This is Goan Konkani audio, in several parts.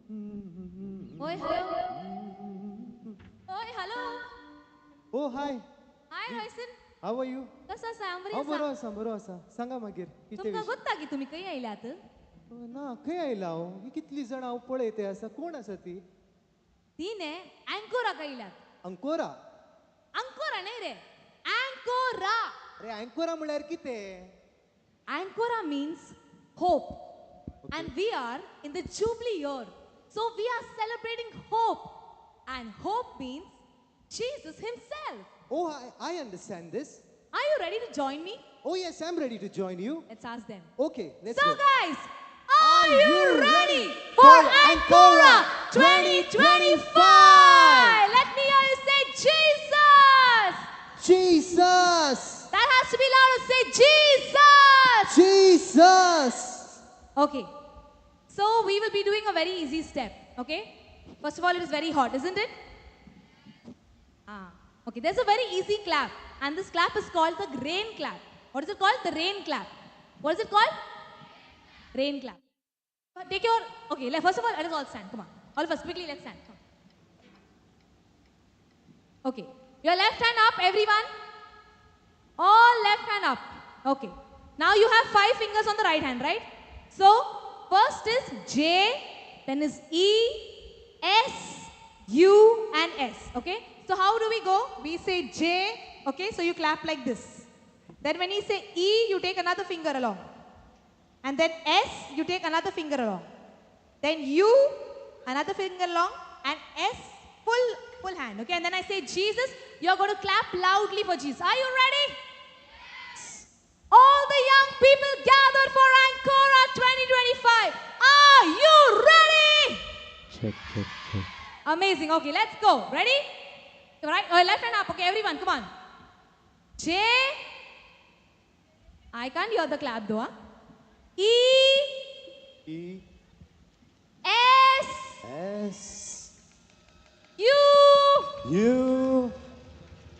Oi, hello. Oi, hello. Oh, hi. Hi, Royson. How are you? कसो आसा? हांव बरी हांव आसा. बरो आसा, बरो आसा. सांगा मागीर कितें तुमकां विशय? गोत्ता की तुमी खंय आयल्यात? ना, खंय आयला हांव? ही कितली जाणां हांव पळयते आसा. कोण आसा ती? ती न्ही अँकोराक आयल्यात. अंकोरा? अंकोरा न्ही रे, अँकोरा. अरे अँकोरा म्हळ्यार कितें? Ancora means hope. And we are in the Jubilee year. So we are celebrating hope. And hope means Jesus himself. Oh, I understand this. Are you ready to join me? Oh yes, I'm ready to join you. Let's ask them. Okay, let's So go. guys, are you ready for for Ancora Ancora 2025? Let me hear you say Jesus. Jesus. That has to be louder. Say Jesus. Jesus. Okay. So we will be doing a very easy step. Okay. First of all, it is very hot, isn't it? Okay. There's a very easy clap, and this clap is called the rain clap. What is it called? The rain clap. What is it called? Rain clap. But take your, okay, first of all, let us all stand. Come on. All of us, quickly, let's stand. Come on. Okay. Your left hand up, everyone. All left hand up. Okay. Now you have 5 fingers on the right hand, right? So, first is J, then is E, S, U, and S. Okay? So, how do we go? We say J, okay? So, you clap like this. Then when you say E, you take another finger along. And then S, you take another finger along. Then U, another finger along. And S, full hand. Okay, and then I say Jesus, you're going to clap loudly for Jesus. Are you ready? Yes. All the young people gathered for Ancora 2025. Are you ready? Check, check, check. Amazing. Okay, let's go. Ready? Right? Oh, left hand up. Okay, everyone, come on. J. I can't hear the clap though. Huh? E. E. S. S. U. U.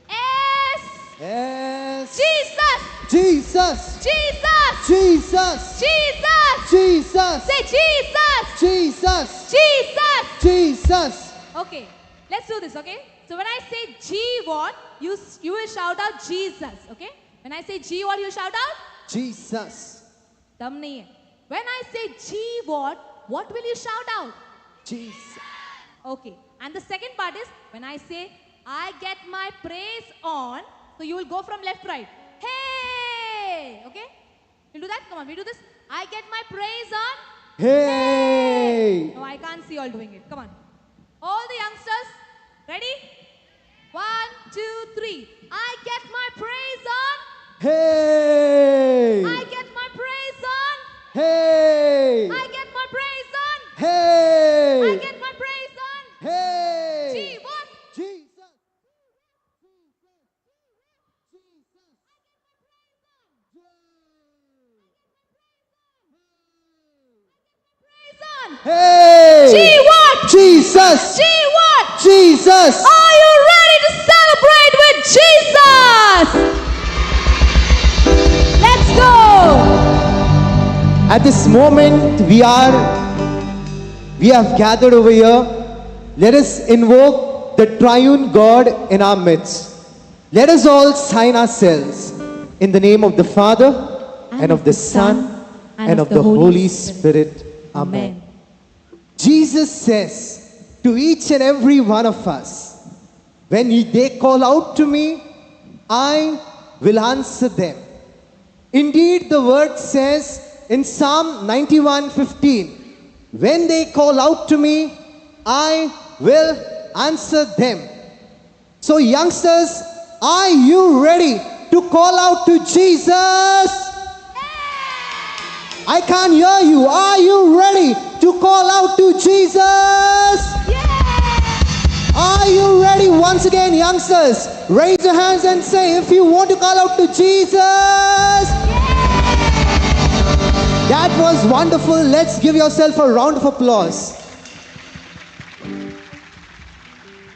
S. S. Jesus. Jesus. Jesus. Jesus. Jesus. Jesus. Say Jesus. Jesus. Jesus. Jesus. Okay, let's do this, okay? So when I say G what, you will shout out Jesus, okay? When I say G what, you shout out? Jesus. Dam nahi hai. When I say G what will you shout out? Jesus. Okay. And the second part is, when I say, I get my praise on, so you will go from left to right. Hey! Okay? We'll do that? Come on, we do this. I get my praise on. Hey! No, I can't see you all doing it. Come on. All the youngsters, ready? 1, 2, 3. I get my praise on. Hey! I get my praise on. Hey! I get my praise on. Hey! I get my praise on. Hey! G, what? Jesus. Praise on. Hey! G, what? Jesus. G, what? Jesus. Are you ready to celebrate with Jesus? Let's go. At this moment, we have gathered over here. Let us invoke the triune God in our midst. Let us all sign ourselves in the name of the Father, and of the Son, and of the Holy Spirit. Amen. Jesus says to each and every one of us, when they call out to me, I will answer them. Indeed, the word says in Psalm 91:15, when they call out to me, I will answer them. So youngsters, are you ready to call out to Jesus? I can't hear you. Are you ready to call out to Jesus? Are you ready? Once again, youngsters, raise your hands and say, if you want to call out to Jesus. That was wonderful. Let's give yourself a round of applause.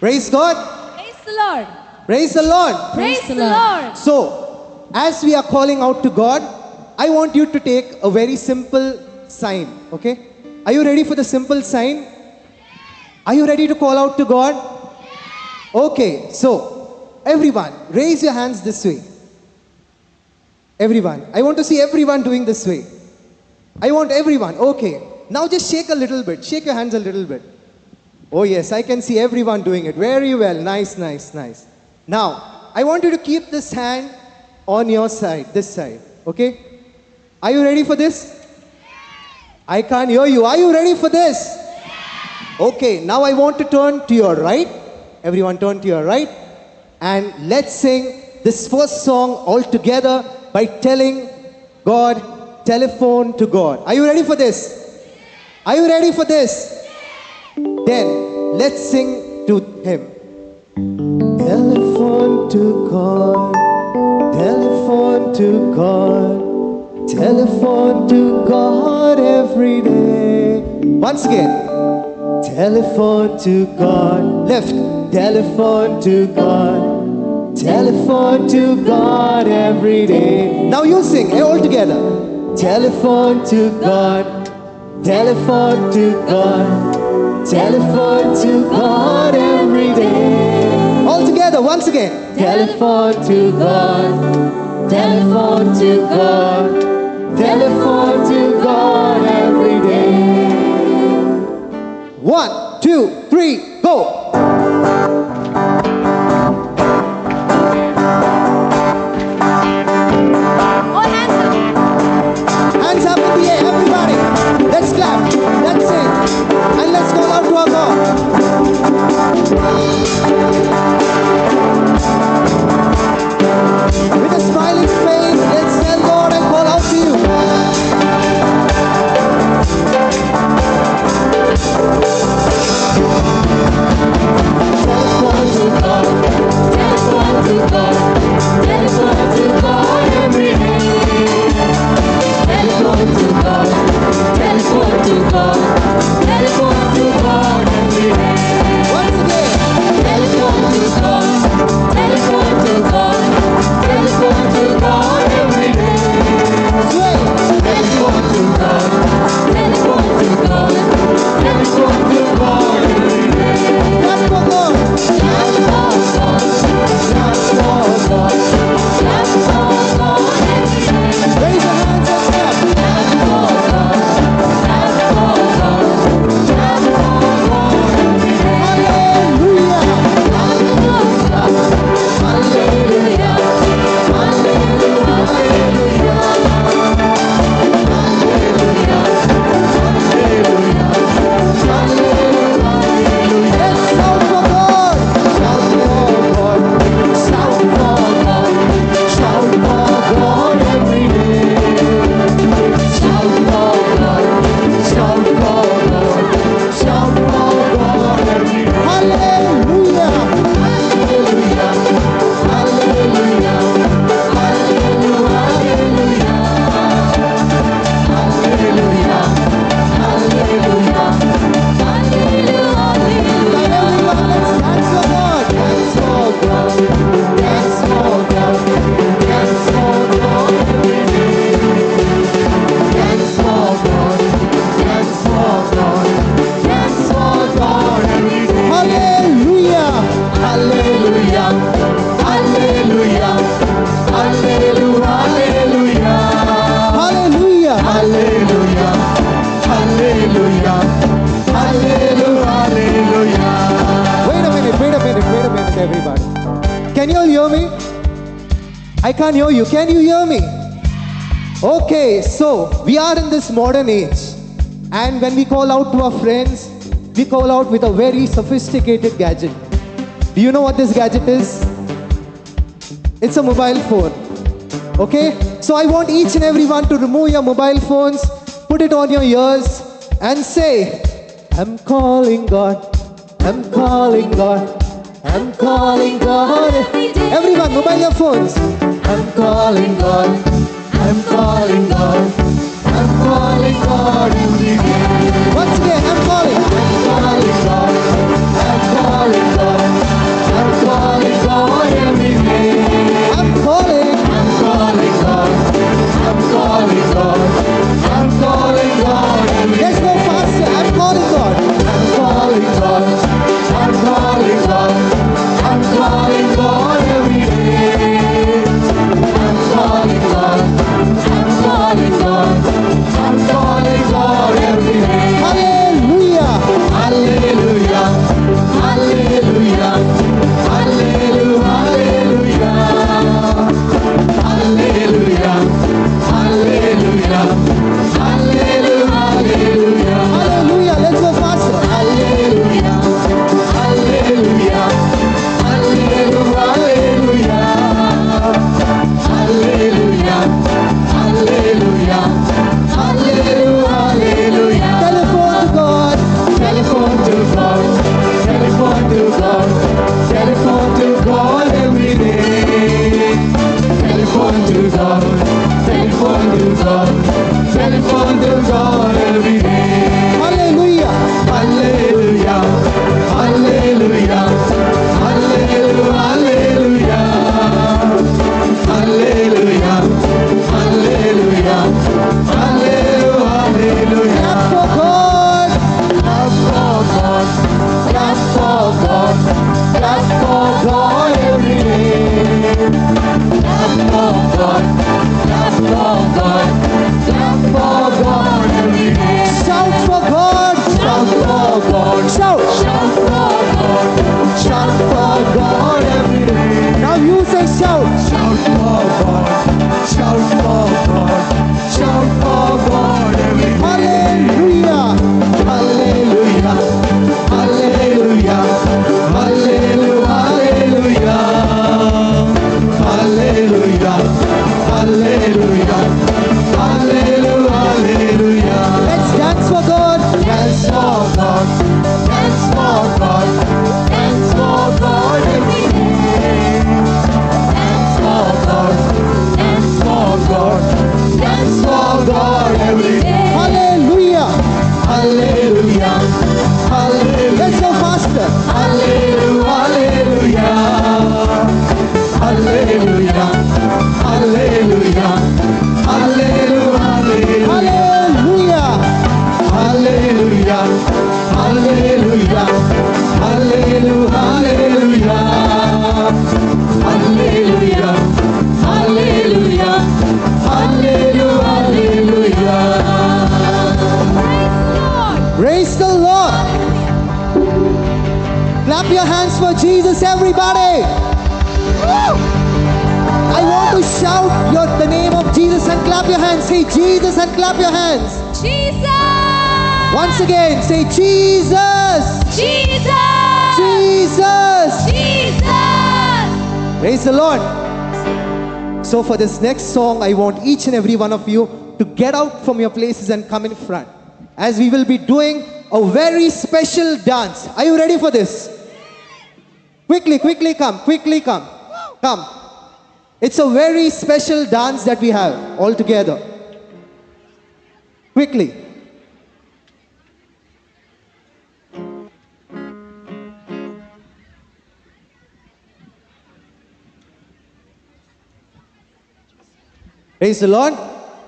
Praise God. Praise the Lord. Praise the Lord. Praise the Lord. So, as we are calling out to God, I want you to take a very simple sign, okay? Are you ready for the simple sign? Are you ready to call out to God? Okay, so everyone, raise your hands this way. Everyone. I want to see everyone doing this way. I want everyone. Okay. Now just shake a little bit. Shake your hands a little bit. Oh yes, I can see everyone doing it. Very well. Nice, nice, nice. Now, I want you to keep this hand on your side, this side. Okay? Are you ready for this? I can't hear you. Are you ready for this? Okay, now I want to turn to your right. Everyone turn to your right. And let's sing this first song all together by telling God, telephone to God. Are you ready for this? Are you ready for this? Then let's sing to Him. Telephone to God, telephone to God, telephone to God every day. Once again. Telephone to God, left. Telephone to God, telephone to God every day. Now you sing all together. Telephone to God, telephone to God, telephone to God every day. All together, once again. Telephone to God, telephone to God, telephone to God every day. 1, 2, 3, go! All hands up. Hands up in the air, everybody. Let's clap, let's sing, and let's call out to our God. With a smiling face, let's tell God and call out to you. Telephone to God, telephone to God, telephone to God every day. Telephone to God, telephone to God, telephone to God every day. Once again. Telephone to God, telephone to God, telephone to God every day. Sway. Telephone to God, telephone to God, telephone to God every day. Clap for God. Clap for God, clap for God, clap for God every day. Raise your hands and clap. Clap for God, clap for God, clap for God every day. Hallelujah. Hallelujah, hallelujah, hallelujah. Let's shout for God. Shout for God. Shout for God, shout for God every day. Shout for God, shout for God, shout for God every day. Hallelujah. Hallelujah, hallelujah, hallelujah, hallelujah, hallelujah, hallelujah, hallelujah. Now everyone, let's dance for God. Dance for God, dance for God, dance for God every day. Dance for God, dance for God, dance for God every day. Hallelujah. Hallelujah, hallelujah, hallelujah, hallelujah. Hallelujah. Hallelujah, hallelujah, hallelujah, hallelujah. Wait a minute, wait a minute, wait a minute, everybody. Can you all hear me? I can't hear you. Can you hear me? Okay, so we are in this modern age. And when we call out to our friends, we call out with a very sophisticated gadget. Do you know what this gadget is? It's a mobile phone. Okay? So I want each and everyone to remove your mobile phones, put it on your ears, and say, I'm calling God, I'm calling God, I'm calling God. Everyone, mobile your phones. I'm calling God, I'm calling God, I'm calling God every day. Once again, I'm calling. I'm calling God, I'm calling God, I'm calling God every day. I'm calling. I'm calling God, I'm calling God, I'm calling God every day. Let's go faster. I'm calling God. I'm calling God, God every day. Clap for God, clap for God, clap for God every day. Shout for God, Shout for God, shout, shout for God, shout for God every day. Now you say shout. Shout for God, shout for God, shout for God every day. Hallelujah. Hallelujah, hallelujah, hallelujah, hallelujah, hallelujah, hallelujah, hallelujah. Let's dance for God. Dance for God, dance for God, dance for God every day. Dance for God, dance for God, dance for God every day. Hallelujah. Hallelujah, hallelujah. Let's go faster. Hallelujah, hallelujah, hallelujah, hallelujah, Hallelujah. hallelujah, hallelujah, hallelujah, hallelujah, hallelujah, hallelujah, hallelujah. Praise the Lord. Clap your hands for Jesus, everybody. I want to shout the name of Jesus and clap your hands. Say Jesus and clap your hands. Jesus! Once again, say Jesus. Jesus! Jesus. Jesus! Praise the Lord. So for this next song, I want each and every one of you to get out from your places and come in front, as we will be doing a very special dance. Are you ready for this? Quickly, quickly come, quickly come. Come. It's a very special dance that we have all together. Quickly. Praise the Lord.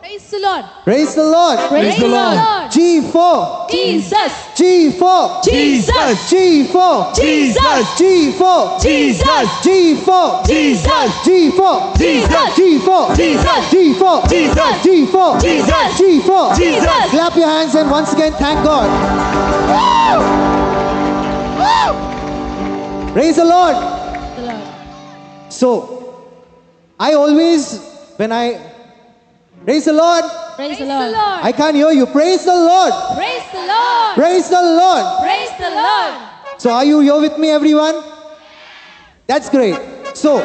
Praise the Lord. Praise the Lord. Praise the Lord. G4. Jesus. G4. Jesus. G4. Jesus. G4. Jesus. G4. Jesus. G4. Jesus. G4. Jesus. G4. Jesus. G4. Jesus. G4. Jesus. Clap your hands and once again thank God. Praise the Lord. So, I always, when I praise the Lord. Praise the Lord. I can't hear you. Praise the Lord. Praise the Lord. Praise the Lord. Praise the Lord. So are you here with me, everyone? That's great. So,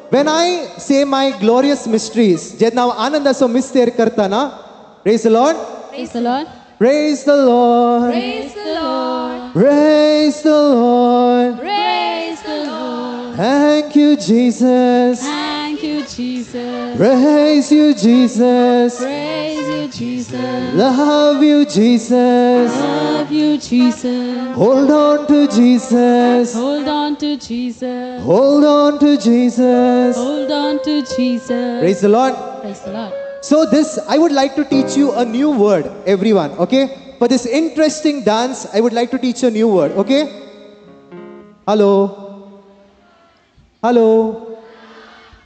when I say my glorious mysteries, जेन्ना हांव आनंदाचो मिस्तेर करतना, praise the Lord. Praise the Lord. Praise the Lord. Praise the Lord. Praise the Lord. Praise the Lord. Thank you, Jesus. Thank you, Jesus. Praise you, Jesus. Praise you, Jesus. Love you, Jesus. Love you, Jesus. Hold on to Jesus. Hold on to Jesus. Hold on to Jesus. Hold on to Jesus. Praise the Lord. Praise the Lord. So this, I would like to teach you a new word, everyone, okay? For this interesting dance, I would like to teach you a new word, okay? Hello? Hello?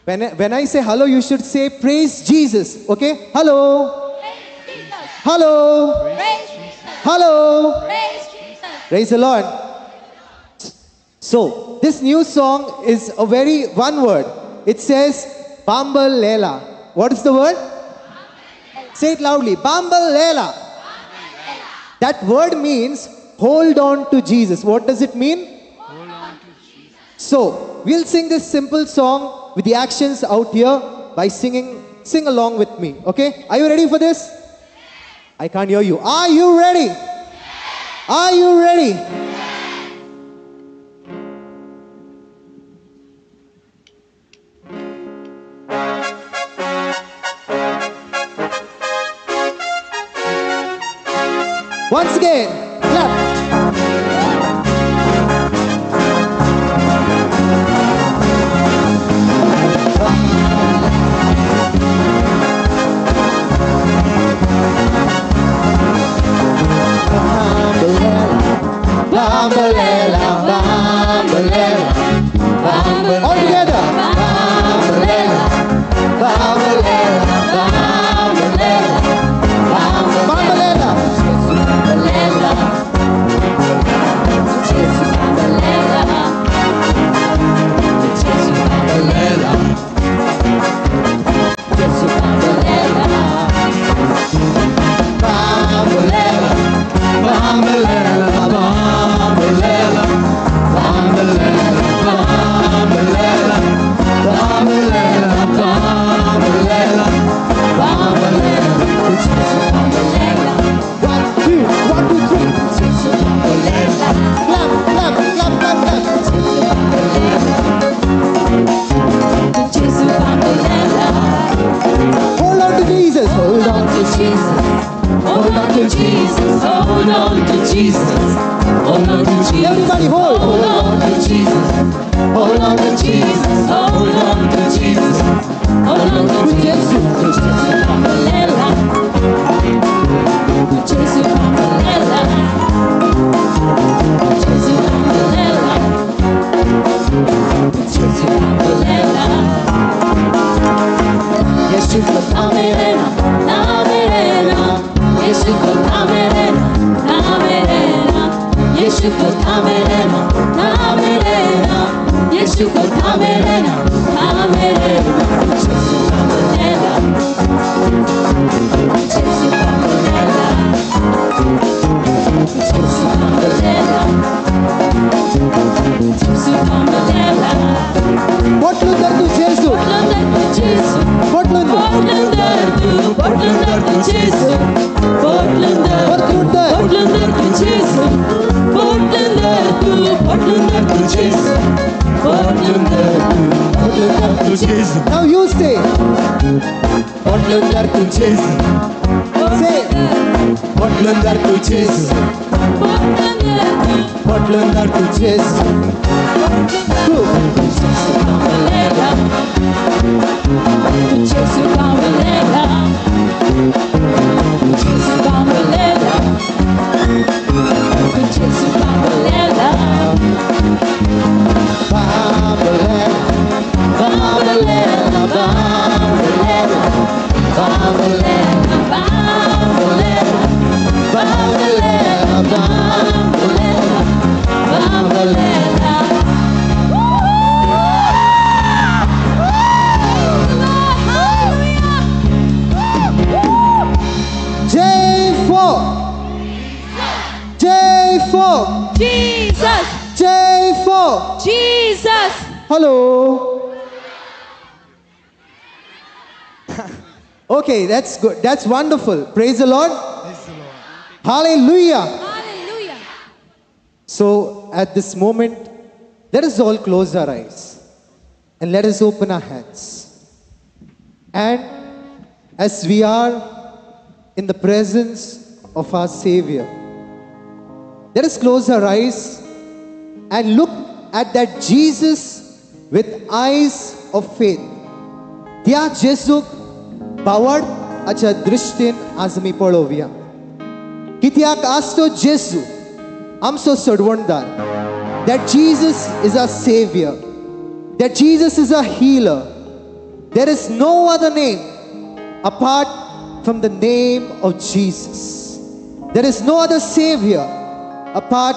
When I say hello, you should say praise Jesus, okay? Hello? Praise Jesus. Hello? Praise Jesus. Hello? Praise Jesus. Praise the Lord. So, this new song is a very one word. It says, Bambalela. What is the word? Say it loudly. Bambalela. That word means hold on to Jesus. What does it mean? Hold on to Jesus. So, we'll sing this simple song with the actions out here by singing, sing along with me. Okay? Are you ready for this? I can't hear you. Are you ready? Are you ready? Once again, clap. Bambalela, bambalela, bambalela, Hold on to Jesus. Hold on to Jesus. Everybody hold. Hold on to Jesus. Hold on to Jesus. Hold on to Jesus. Hold on to Jesus. Jesu Pamela. Jesu Pamela. Jesu Pamela. Jesu Pamela. Pamela. Jesu Pamela. Pamela. Jesu Pamela. Pamela. Jesu Pamela. Pamela. Jesu Pamela. Jesu Pamela. Jesu Pamela. Jesu Pamela. Potlu Jesu. Jesu. Potlu. Potlu Jesu. Potlu. Jesu. Potlu Jesu. Potlu Jesu. Now you say. Potlu Jesu. Say. Potlu Jesu. Potlu Jesu. Jesu Pamela. Jesu Pamela. Jesu Pamela. Jesu Pamela. Pamela. Pamela. Pamela. Pamela. Pamela. Pamela. J for J for Jesus. J for Jesus. Hello. Okay, that's good. That's wonderful. Praise the Lord. Praise the Lord. Hallelujah. Hallelujah. So at this moment, let us all close our eyes and let us open our hands. And as we are in the presence of our Savior, let us close our eyes and look at that Jesus with eyes of faith. त्या जेजूक भावार्थाच्या दृश्टीन आज आमी पळोवया. कित्याक आज तो जेजू आमचो सोडवणदार. That Jesus is our Savior. That Jesus is our healer. There is no other name apart from the name of Jesus. There is no other Savior apart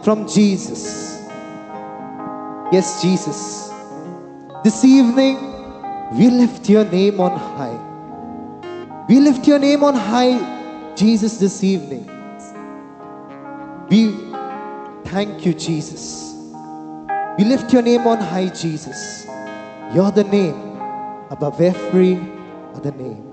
from Jesus. Yes, Jesus. This evening, we lift your name on high. We lift your name on high, Jesus, this evening. We thank you, Jesus. We lift your name on high, Jesus. You're the name above every other name.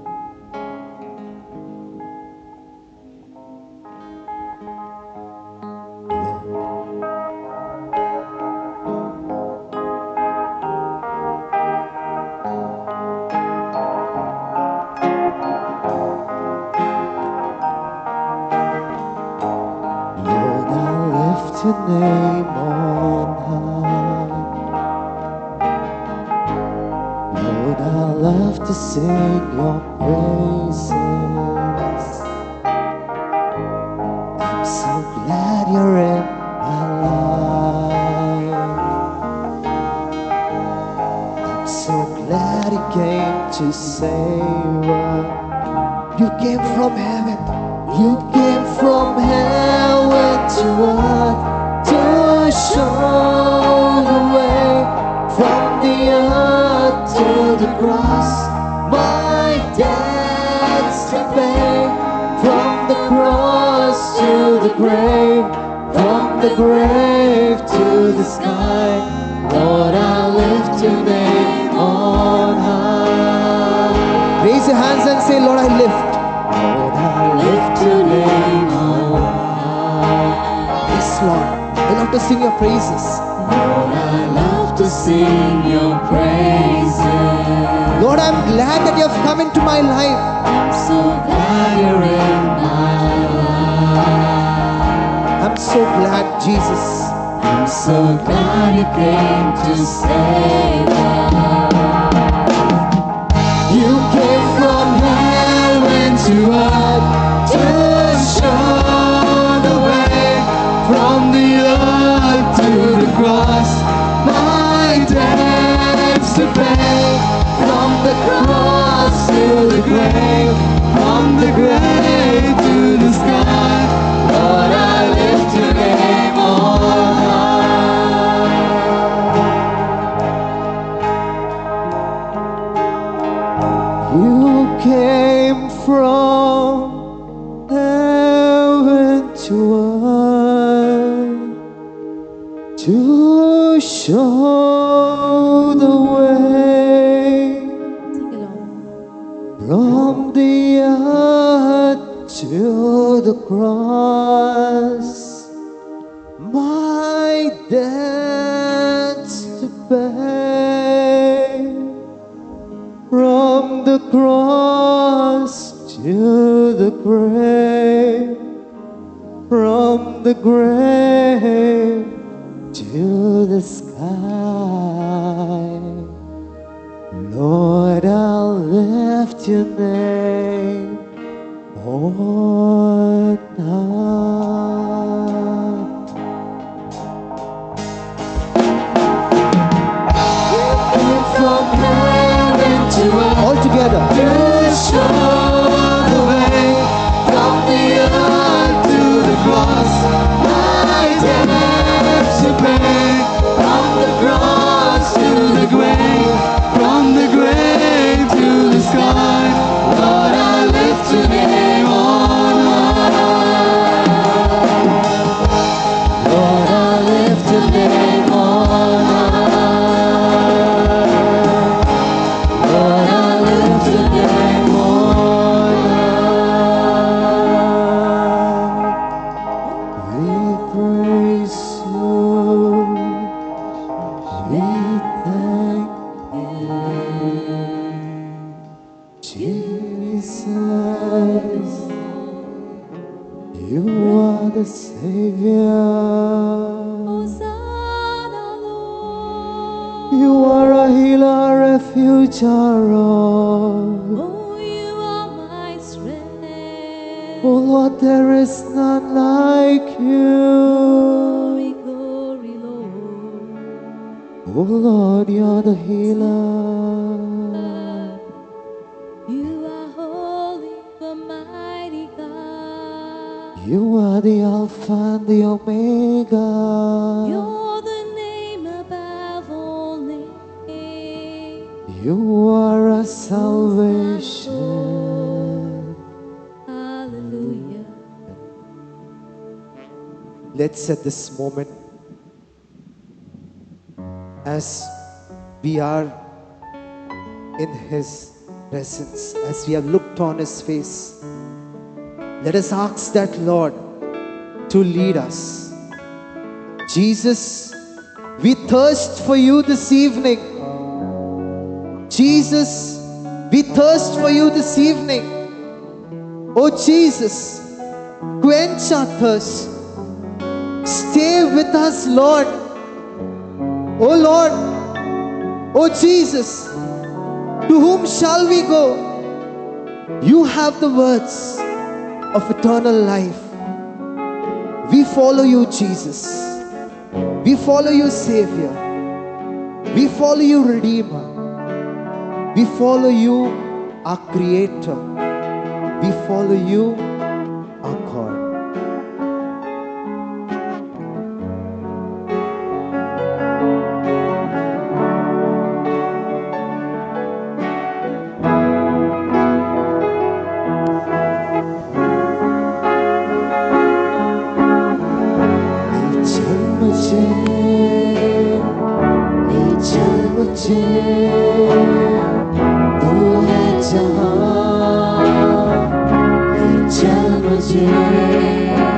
Lord, I lift your name on high. Lord, I love to sing your praises. I'm so glad you're in my life. I'm so glad you came to save us. You came from heaven. You came from heaven to earth to show the way from the earth to the cross. My debts to pay, from the cross to the grave, from the grave to the sky. Lord, I lift your name on high. Raise your hands and say, Lord, I lift. Lord, I lift your name on high. Yes, Lord, I love to sing your praises. Lord, I love to sing your praises. Lord, I'm glad that you have come into my life. I'm so glad you're in my life. so glad, Jesus. I'm so glad you came to save us. You came from heaven to earth to show the way from the earth to the cross. My debts to pay, from the cross to the grave, from the grave to the sky. Lord, I lift your name on high. You came from heaven to earth to show the way. Sing along. From the earth to the cross, my debts to pay. From the cross to the grave, from the grave to the sky. Lord, I'll lift your name on high. You came from heaven to earth. All together. To show the way from the earth to the cross. My debts to pay, from the cross to the grave, from the grave to the sky. Lord, I lift your name on high. Lord, I lift your name on high. Lord, I lift your name on high. We praise you. We thank you, Jesus. You are the Savior. Hosanna, Lord. You are a healer, refuge, our rock. Oh, you are my strength. Oh Lord, there is none like you. Glory, glory, Lord. Oh Lord, you're the healer. You are holy, the mighty God. You are the Alpha and the Omega. You're the name above all names. You are our salvation. Hallelujah. Let's at this moment, as we are in His presence, as we have looked on His face, let us ask that Lord to lead us. Jesus, we thirst for you this evening. Jesus, we thirst for you this evening. Oh Jesus, quench our thirst. Stay with us, Lord. Oh Lord, oh Jesus, to whom shall we go? You have the words of eternal life. We follow you, Jesus. We follow you, Savior. We follow you, Redeemer. We follow you, our Creator. We follow you, our God.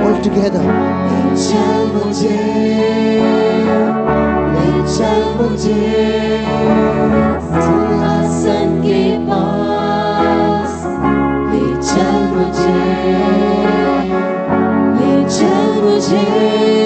All together. सिंहासन के पास ले चल मुझे, ले चल मुझे।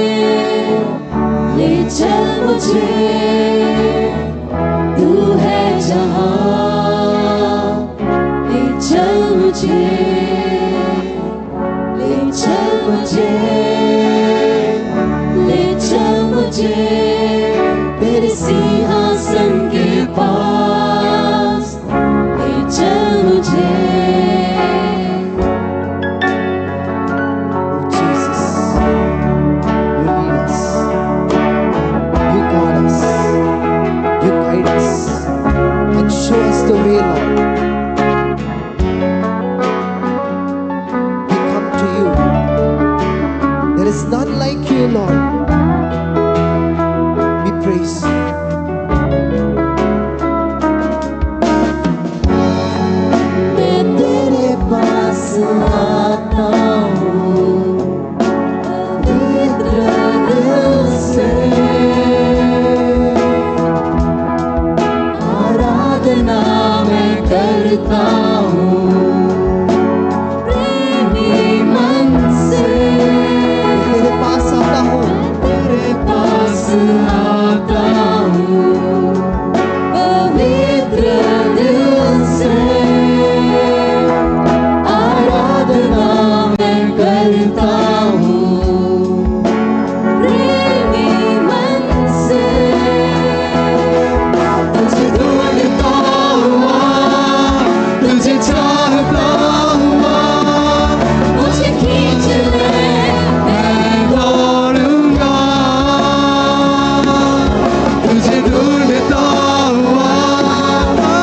आराधना मैं करता हूँ प्रेमी मन से। तेरे पास आता हूँ, तेरे पास आता हूँ पवित्र दिल से। आराधना मैं करता हूँ प्रेमी मन से। तुझे ढूंढता हुआ, तुझे चाहता हुआ, मुझे खींच ले मैं दौड़ूंगा। तुझे ढूंढता हुआ,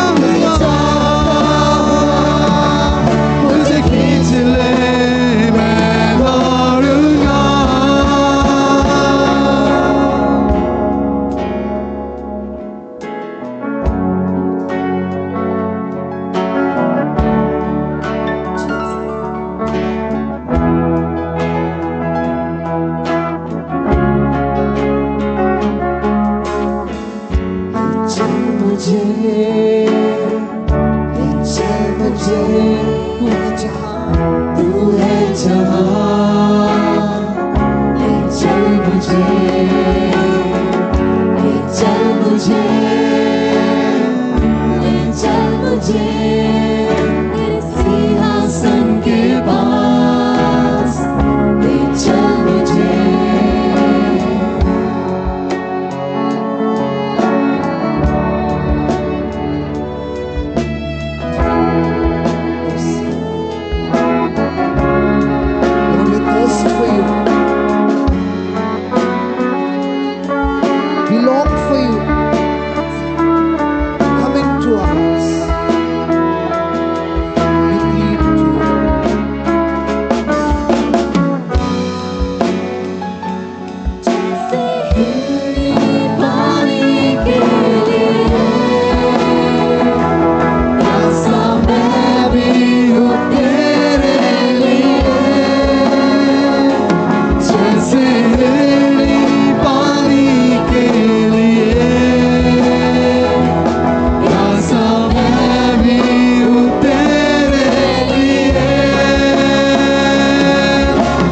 तुझे चाहता हुआ, मुझे खींच ले मैं दौड़ूंगा। चल मुझे, ले चल मुझे, तू है जहाँ, तू है जहाँ। ले चल मुझे, ले चल मुझे, ले चल मुझे तेरे सिंहासन के पास। ले चल मुझे। Lord, we thirst for you. We long for you. Come into our hearts. We plead to you. जैसे पानी के लिए प्यासा मैं भी हूँ तेरे लिए। जैसे पानी के लिए प्यासा मैं भी हूँ तेरे लिए।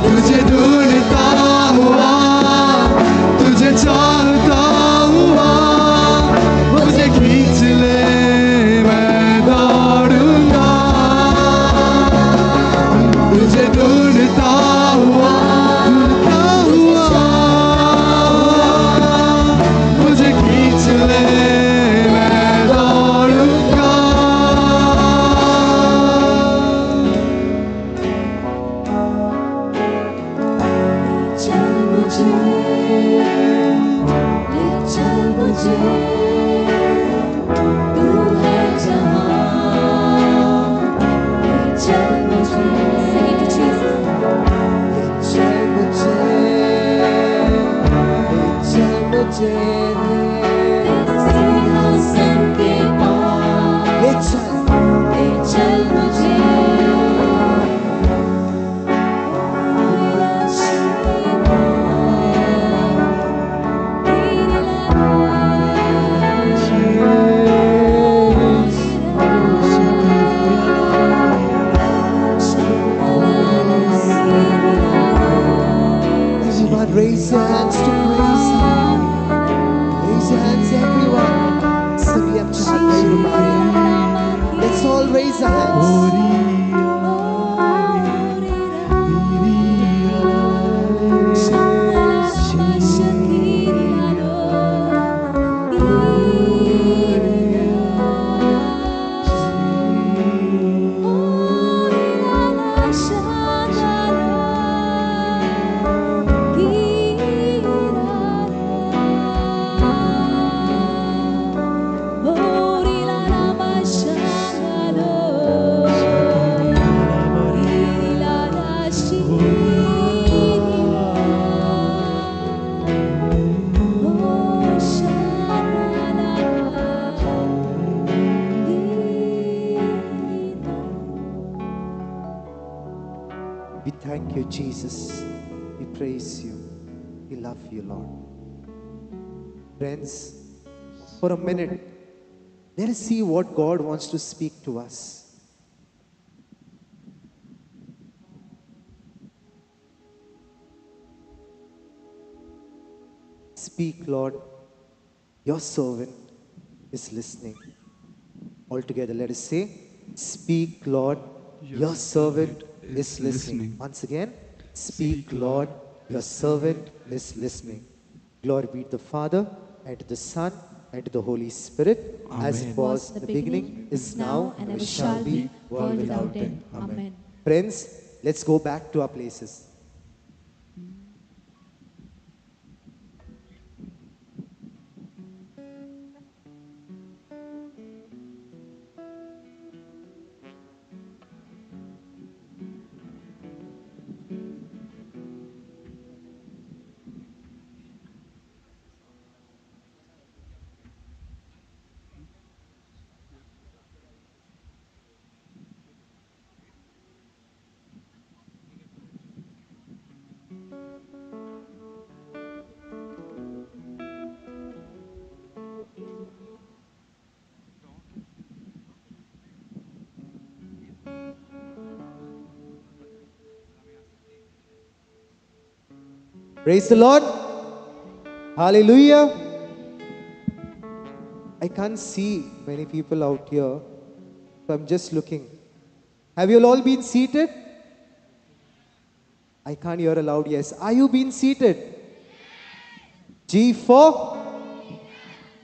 तुझे ढूंढता हुआ, तुझे चाहता हुआ, मुझे खींच ले मैं दौड़ूंगा। तुझे ढूंढता हुआ, ढूंढता हुआ, मुझे खींच ले मैं दौड़ूंगा। चल मुझे, ले चल मुझे, तू है जहाँ। ले चल मुझे। Sing it to Jesus. ले चल मुझे, ले चल मुझे, तेरे सिंहासन के पास। ले चल, ले चल मुझे। Everyone, raise your hands to praise Him. Raise your hands, everyone. सभी अपने हाथ नहीं रुका रहे। Let's all raise our hands. We thank you, Jesus. We praise you. We love you, Lord. Friends, for a minute, Let us see what God wants to speak to us. Speak, Lord. Your servant is listening. All together, let us say, Speak, Lord. Your servant is listening. Once again, Speak, Lord. Your servant is listening. Glory be to the Father, and to the Son, and to the Holy Spirit, Amen. As it was in the beginning, is now, and ever shall be, world without end. Amen. Friends, let's go back to our places. Praise the Lord. Hallelujah. I can't see many people out here, so I'm just looking. Have you all been seated? I can't hear a loud yes. Are you been seated? G4.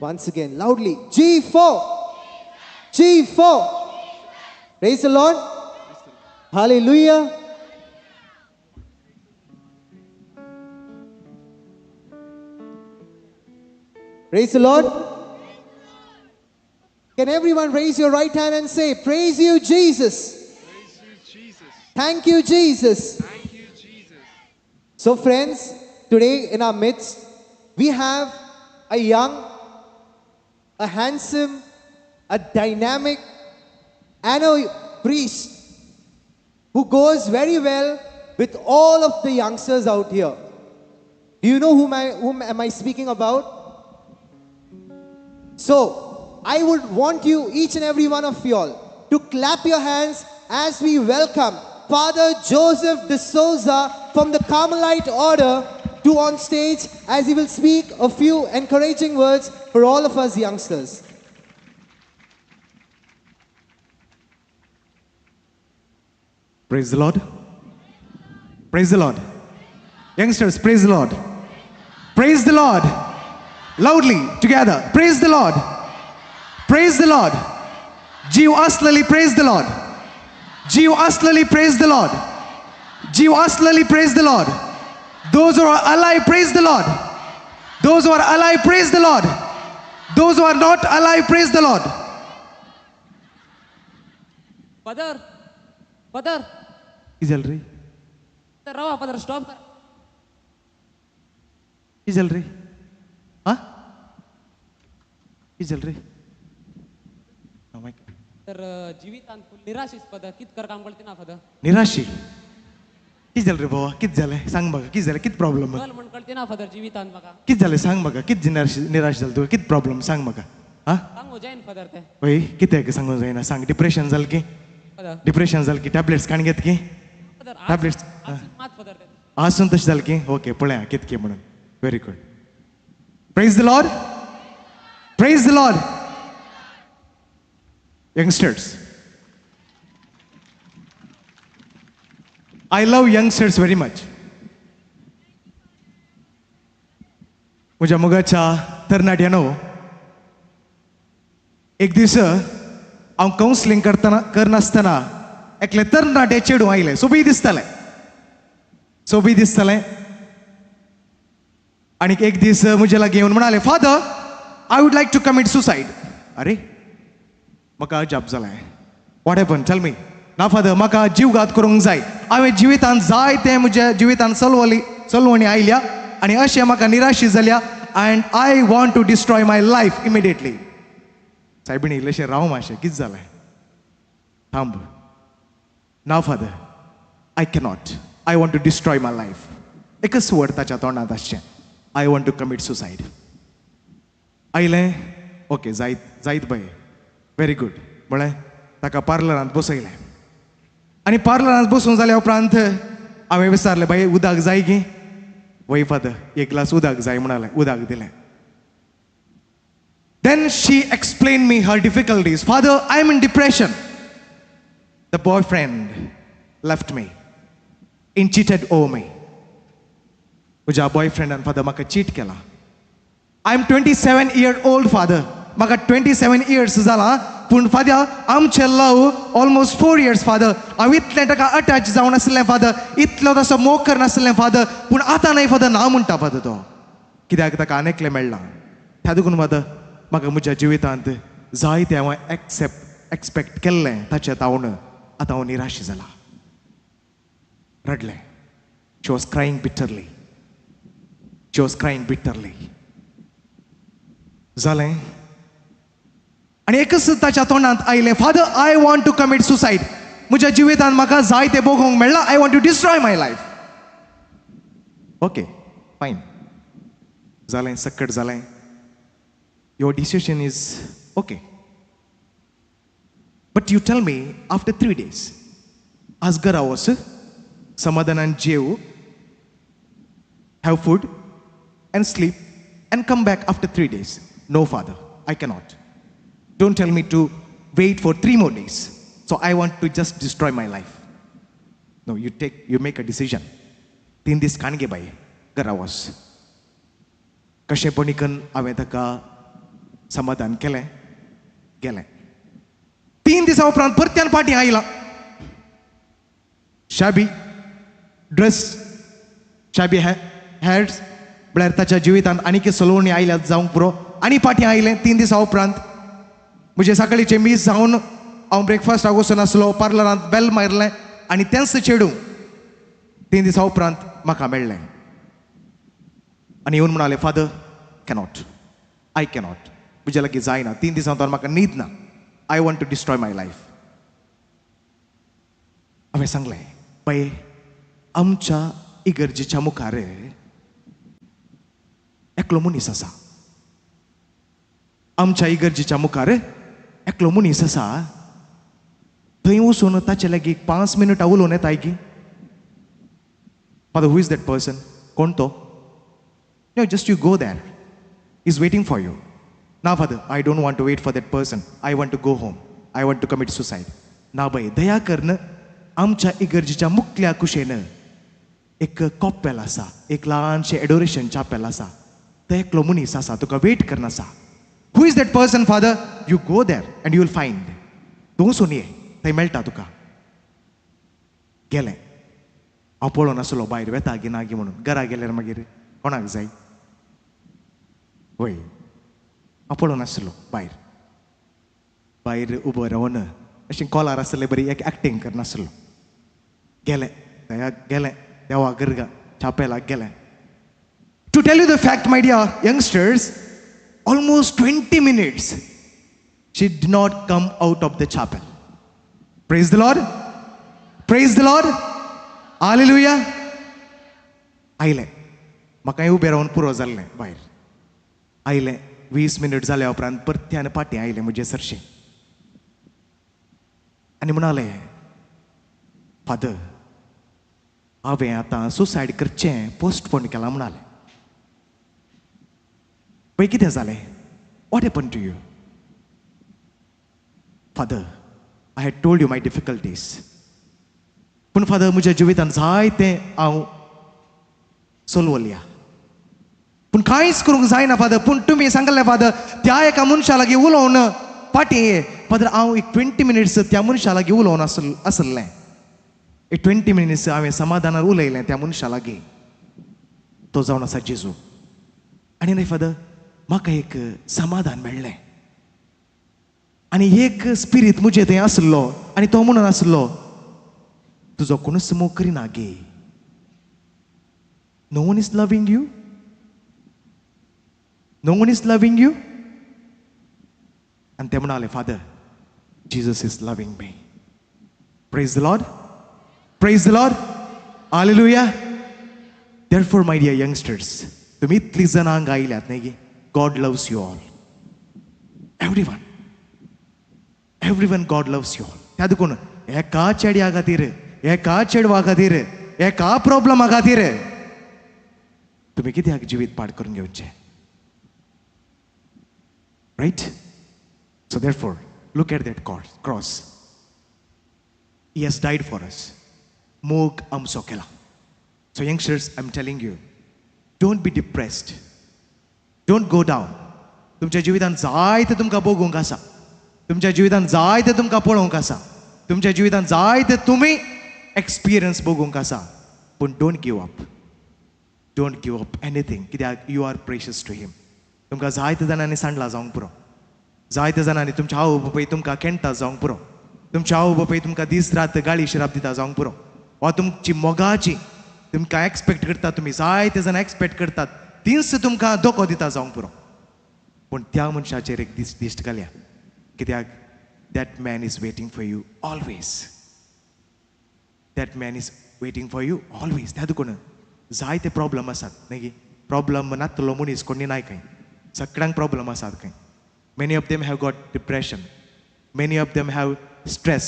Once again, loudly. G4. G4. Praise the Lord. Hallelujah. Praise the Lord. Can everyone raise your right hand and say, Praise you, Jesus. Praise you, Jesus. Thank you, Jesus. Thank you, Jesus. So friends, today in our midst, we have a young, a handsome, a dynamic, and a priest who goes very well with all of the youngsters out here. Do you know whom am I speaking about? So, I would want you, each and every one of you all, to clap your hands as we welcome Father Joseph D'Souza from the Carmelite Order to on stage as he will speak a few encouraging words for all of us youngsters. Praise the Lord. Praise the Lord. Youngsters, praise the Lord. Praise the Lord. Loudly, together. Praise the Lord. Praise the Lord. Jeev Aslali, praise the Lord. Jeev Aslali, praise the Lord. Jeev Aslali, praise the Lord. Those who are alive, praise the Lord. Those who are alive, praise the Lord. Those who are not alive, praise the Lord. Father, Father. Ijalri. Rava, Father, stop. Ijalri. Huh? Ijalri. Oh my God. तर जीवितांत फुल निराशी फादर कित कर काम कळते ना फादर. निराशी कित जालें रे बाबा, कित जालें सांग म्हाका, कित जालें, कित प्रॉब्लम कल म्हण कळते ना फादर जिवितांत म्हाका कित जालें सांग म्हाका, कित निराश जालें तुका, कित प्रॉब्लम सांग म्हाका. आं सांगू जायन फादर ते वय कितें सांगूं जायना सांग. डिप्रेशन जालें की डिप्रेशन जालें की टॅबलेट्स काण घेत की टॅबलेट्स मात फादर आसून तशें जालें की ओके पळया कितके म्हणून. Very good. Praise the Lord. Praise the Lord. Youngsters, I love youngsters very much. म्हज्या मोगाच्या तरणाट्यानो, एक दीस हांव कावन्सिलींग करतना करनासतना एकले तरणाटे चेडूं आयलें. सोबीत दिसतालें, सोबीत दिसतालें. आनी एक दीस म्हज्या लागीं येवन म्हणाले, Father, I would like to commit suicide. अरे म्हाका अजाप जालें. What happen, tell me. ना फादर, म्हाका जीवघात करूंक जाय. हांवें जिवितांत जाय तें म्हज्या जिवितांत चलवणी आयल्या आनी अशें म्हाका निराशी जाल्या and I want to destroy my life immediately. सायबिणी इल्लेशें राव मातशें, कितें जालें, थांब. ना father, I cannot, I want to destroy my life. एकच वर्ड ताच्या तोंडांत आसचें, I want to commit suicide. आयलें, ओके जायत जायत बाय. व्हेरी गूड म्हळें ताका पार्लरांत बसयलें आनी पार्लरांत बसून जाल्या उपरांत हांवें विचारलें, बाई उदक जाय गी? वय फादर, एक ग्लास उदक जाय म्हणालें. उदक दिलें. Then she explained me her difficulties. Father, I am in depression. The boyfriend left me and cheated over me. म्हज्या बॉयफ्रेंडान फादर म्हाका चीट केला. I am 27-year-old father. म्हाका 27 years जाला, पूण फादर आमचें लव ऑलमोस्ट 4 years father. हांव इतलें ताका अटॅच जावन आसलें फादर, इतलो तसो मोग करनासलें फादर, पूण आतां न्हय फादर ना म्हणटा फादर तो, कित्याक ताका आनी एकलें मेळ्ळां. त्या देखून फादर म्हाका म्हज्या जिवितांत जाय तें हांवें एक्सपेक्ट केल्लें ताचें तावन आतां हांव निराश जाला. रडलें. She was crying bitterly. She was crying bitterly. जालें आनी एकच ताच्या तोंडांत आयलें, father I want to commit suicide. म्हज्या जिवितांत म्हाका जाय तें भोगोवंक मेळ्ळां. I want to destroy my life. Okay fine. जालें, सक्कट जालें. Your decision is okay, but you tell me after 3 days. आज घरा वच, समाधानान जेव, have food and sleep and come back after 3 days. No father, I cannot. Don't tell me to wait for 3 more days. So I want to just destroy my life. No, you make a decision. 3 दीस काणगे बाई, घरा वच. कशें पणीकन हांवें ताका समाधान केलें, गेलें. 3 दिसां उपरांत परत्यान फाटीं आयला. शाबी ड्रेस, शाबी हॅर्स, म्हळ्यार ताच्या जिवितांत आनीक सलोवणी आयल्यात जावंक पुरो. आनी फाटीं आयलें 3 दिसां उपरांत. म्हजें सकाळीचें मीस जावन हांव ब्रेकफास्टाक वचून आसलो. पार्लरांत बेल मारलें आनी तेंच चेडूं 3 दिसां उपरांत म्हाका मेळ्ळें आनी येवन म्हणालें, फादर कॅनॉट, I cannot, म्हज्या लागीं जायना. 3 दिसां तर म्हाका न्हीद ना. I want to destroy my life. हांवें सांगलें, बाये आमच्या इगर्जेच्या मुखार एकलो मनीस आसा. आमच्या इगर्जेच्या मुखार एकलो मनीस आसा. थंय वचून ताचे लागीं 5 मिनटां उलोवन येताय की. Father, who is that person? कोण तो? No, just you go there. Is waiting for you. ना father, I don't want to wait for that person. I want to go home. I want to commit suicide. ना बाई, दया करन आमच्या इगर्जेच्या मुखल्या कुशेन एक कॉपेल आसा, एक ल्हानशें एडोरेशन चापेल आसा. थंय एकलो मनीस आसा, तुका वेट करन आसा. Who is that person father? You go there and you will find. तूं वचून ये, थंय मेळटा तुका. गेलें. हांव पळोवन आसलो भायर वेता गी ना गी म्हणून. घरा गेल्यार मागीर कोणाक जाय? वय, हांव पळोवन आसलो भायर. भायर उबो रावन अशें कॉलार आसले बरी एक एक्टींग करनासलो. गेलें, दया गेलें, देवा गरगा चापेलाक गेलें. To tell you the fact, my dear youngsters, almost 20 minutes she did not come out of the chapel. Praise the Lord. Praise the Lord. Hallelujah. आयलें, म्हाकाय उबें रावन पुरो जाल्लें भायर. आयलें, 20 मिनट जाल्या उपरांत परत्यान फाटीं आयलें म्हजे सरशें आनी म्हणालें, फादर हांवें आतां सुसायड करचें पोस्टपोन केलां म्हणालें. पळय कितें जालें? What happen to you? Father, I had told you my difficulties. पूण फादर म्हज्या जिवितांत जायतें हांव सोलवलया, पूण कांयच करूंक जायना फादर. पूण तुमी सांगलें फादर त्या एका मनशा लागीं उलोवन फाटीं ये. फादर हांव एक 20 मिनट्स त्या मनशा लागीं उलोवन आसलें. एक 20 मिनट्स हांवें समाधानार उलयलें त्या मनशा लागीं. तो जावन आसा जेजू. आनी न्हय फादर म्हाका एक समाधान मेळ्ळें आनी एक स्पिरीत म्हजे थंय आसलो आनी तो म्हणून आसलो, तुजो कोणूच मोग करिना गे. No one is loving you. No one is loving you. आनी ते म्हणाले, father Jesus is loving me. Praise the Lord. Praise the Lord. Hallelujah. Therefore, my dear youngsters, तुमी इतली जाणां हांगा आयल्यात न्ही गे, God loves you all. Everyone. Everyone God loves you all. त्या देखून एका चेड्या खातीर, एका चेडवा खातीर, एका प्रॉब्लमा खातीर तुमी कित्याक जिवीत पाड करून घेवचें? Right? So therefore look at that cross. He has died for us. मोग आमचो केला. So youngsters, I am telling you, don't be depressed, don't go down. तुमच्या जिवितान जायते तुमकां भोगूंक आसा, तुमच्या जिवितान जायते तुमकां पळोवंक आसा, तुमच्या जिवितान जायते तुमी एक्सपिरियन्स भोगूंक आसा, पूण don't give up, don't give up anything. कित्याक you are precious to him. तुमकां जायते जाणांनी सांडला जावंक पुरो, जायते जाणांनी तुमच्या आवय बापूय तुमकां केणटा जावंक पुरो, तुमच्या आवय बापूय तुमकां दीस रात गाळी शिराप दिता जावंक पुरो, वा तुमची मोगाची तुमकां एक्सपेक्ट करता, तुमी जायते जाणां एक्सपेक्ट करतात तींच तुमकां धोको दिता जावंक पुरो, पूण त्या मनशाचेर एक दीस दिश्ट घालया. कित्याक that man is waiting for you always, that man is waiting for you always. त्या देखून जायते प्रॉब्लम आसात न्ही, प्रॉब्लम नातलो मनीस कोणी नाय खंय, सगळ्यांक प्रॉब्लम आसात खंय. Many of them have got depression, many of them have stress,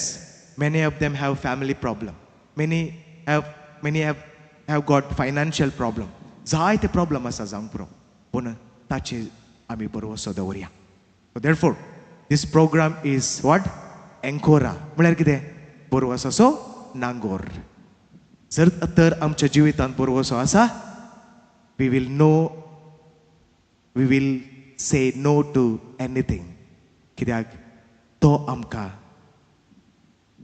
many of them have family problem, many have got financial problem. जायते प्रॉब्लम आसा जावंक पुरो, पूण ताचेर आमी भरवंसो दवरया. So therefore this program is what? Ancora म्हळ्यार कितें? भरवंसो नांगोर. जर तर आमच्या जिवितांत भरवंसो आसा, we will know, we will say no to anything. कित्याक तो आमकां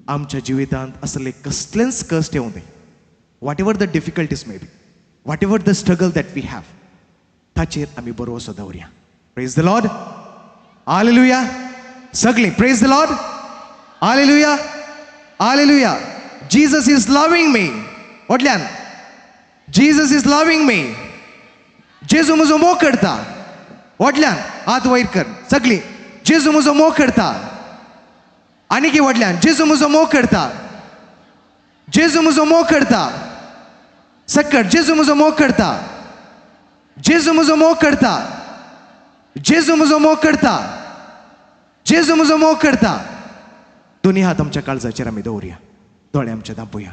आमच्या जिवितांत असले कसलेंच कश्ट येवं दी, whatever the difficulties may be, whatever the struggle that we have, ताचेर आमी भरवंसो दवरया. Praise the Lord, hallelujah. सगळीं praise the Lord, hallelujah, hallelujah. Jesus is loving me. व्हडल्यान, Jesus is loving me. जेजू म्हजो मोग करता. व्हडल्यान हात वयर कर सगळीं, जेजू म्हजो मोग करता. आनी की व्हडल्यान, जेजू म्हजो मोग करता, जेजू म्हजो मोग करता. सक्कट, जेजू म्हजो मोग करता, जेजू म्हजो मोग करता, जेजू म्हजो मोग करता, जेजू म्हजो मोग करता. दोनी हात आमच्या काळजाचेर आमी दवरया, दोळे आमचे धांपुया.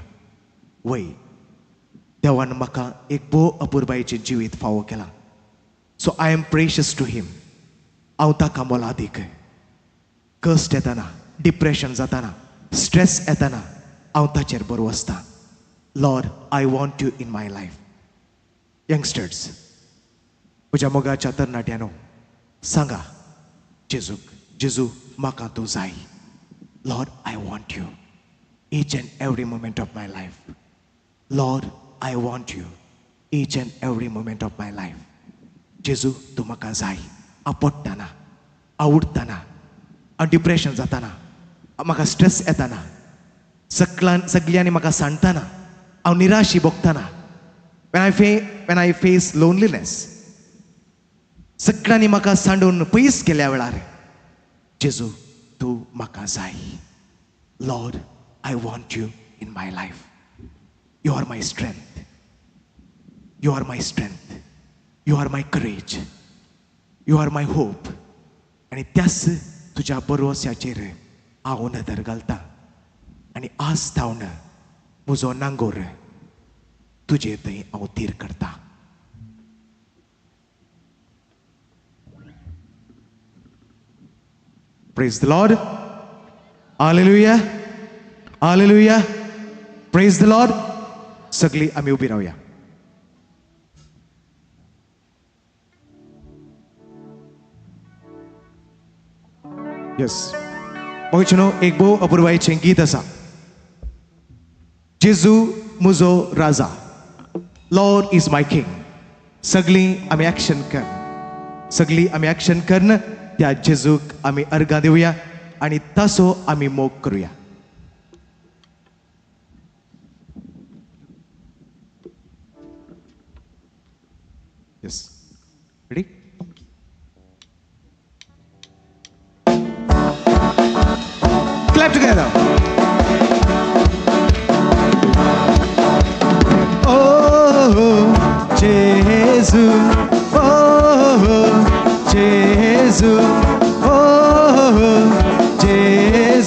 वय देवान म्हाका एक भोव अपुरबायेचें जिवीत फावो केलां. So I am precious to him. हांव ताका मोलादीक. कश्ट येतना, डिप्रेशन जातना, स्ट्रेस येतना हांव ताचेर भरवसतां. Lord, I want you in my life. Youngsters, म्हज्या मोगाच्या तरणाट्यानो, सांगा जेजूक, जेजू म्हाका तूं जाय. Lord, I want you each and every moment of my life. Lord, I want you each and every moment of my life. जेजू तूं म्हाका जाय. आपडटना, आवडटना, हांव डिप्रेशन जातना, म्हाका स्ट्रेस येतना, सगल्यांनी म्हाका सांडटना, हांव निराशी भोगतना, when I face loneliness, सगळ्यांनी म्हाका सांडून पयस गेल्या वेळार जेजू तूं म्हाका जाय. Lord, I want you in my life. You are my strength, you are my strength, you are my courage, you are my hope. आनी त्याच तुज्या भरवंशाचेर हांव नदर घालता आनी आज थावन म्हजो नांगोर तुजे थंय हांव तीर करता. Praise the Lord, hallelujah, hallelujah, praise the Lord. सगळी आमी उबी रावया. येस, मोगचेनो एक भोव अपुरबायेचें गीत आसा, जेजू म्हजो राजा, लॉर्ड is my king. सगळीं आमी एक्शन कर, सगळीं आमी एक्शन करन त्या जेजूक आमी अर्गां दिवया आनी ताचो आमी मोग करुया. Yes, ready? Clap together. Oh, Jesu, oh, Jesu, oh, Jesu.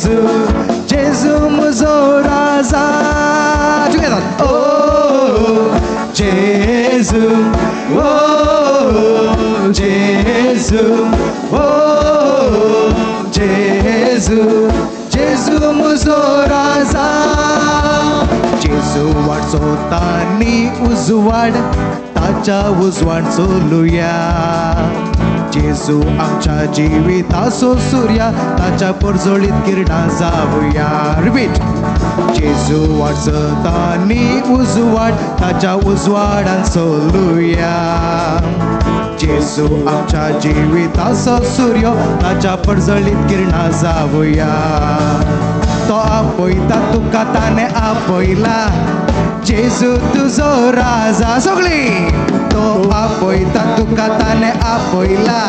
जेजू, ओ जेजू, जेजू म्हजो राजा. जेजू वाडचोता नी उजवाड, ताच्या उजवाड चलुया. जेजू आमच्या जिविताचो सूर्या, ताच्या परजळीत किरणां जावया. रिपीट. जेजू वाडचोता नी उजवाड, ताच्या उजवाडान चलुया. जेजू आमच्या जिविताचो सूर्य, ताच्या परजळीत किरणां जावया. तो आपयता तुका, ताणें आपयला, जेजू तुजो राजा. सगळीं. तो आपयता तुका, ताणें आपयला,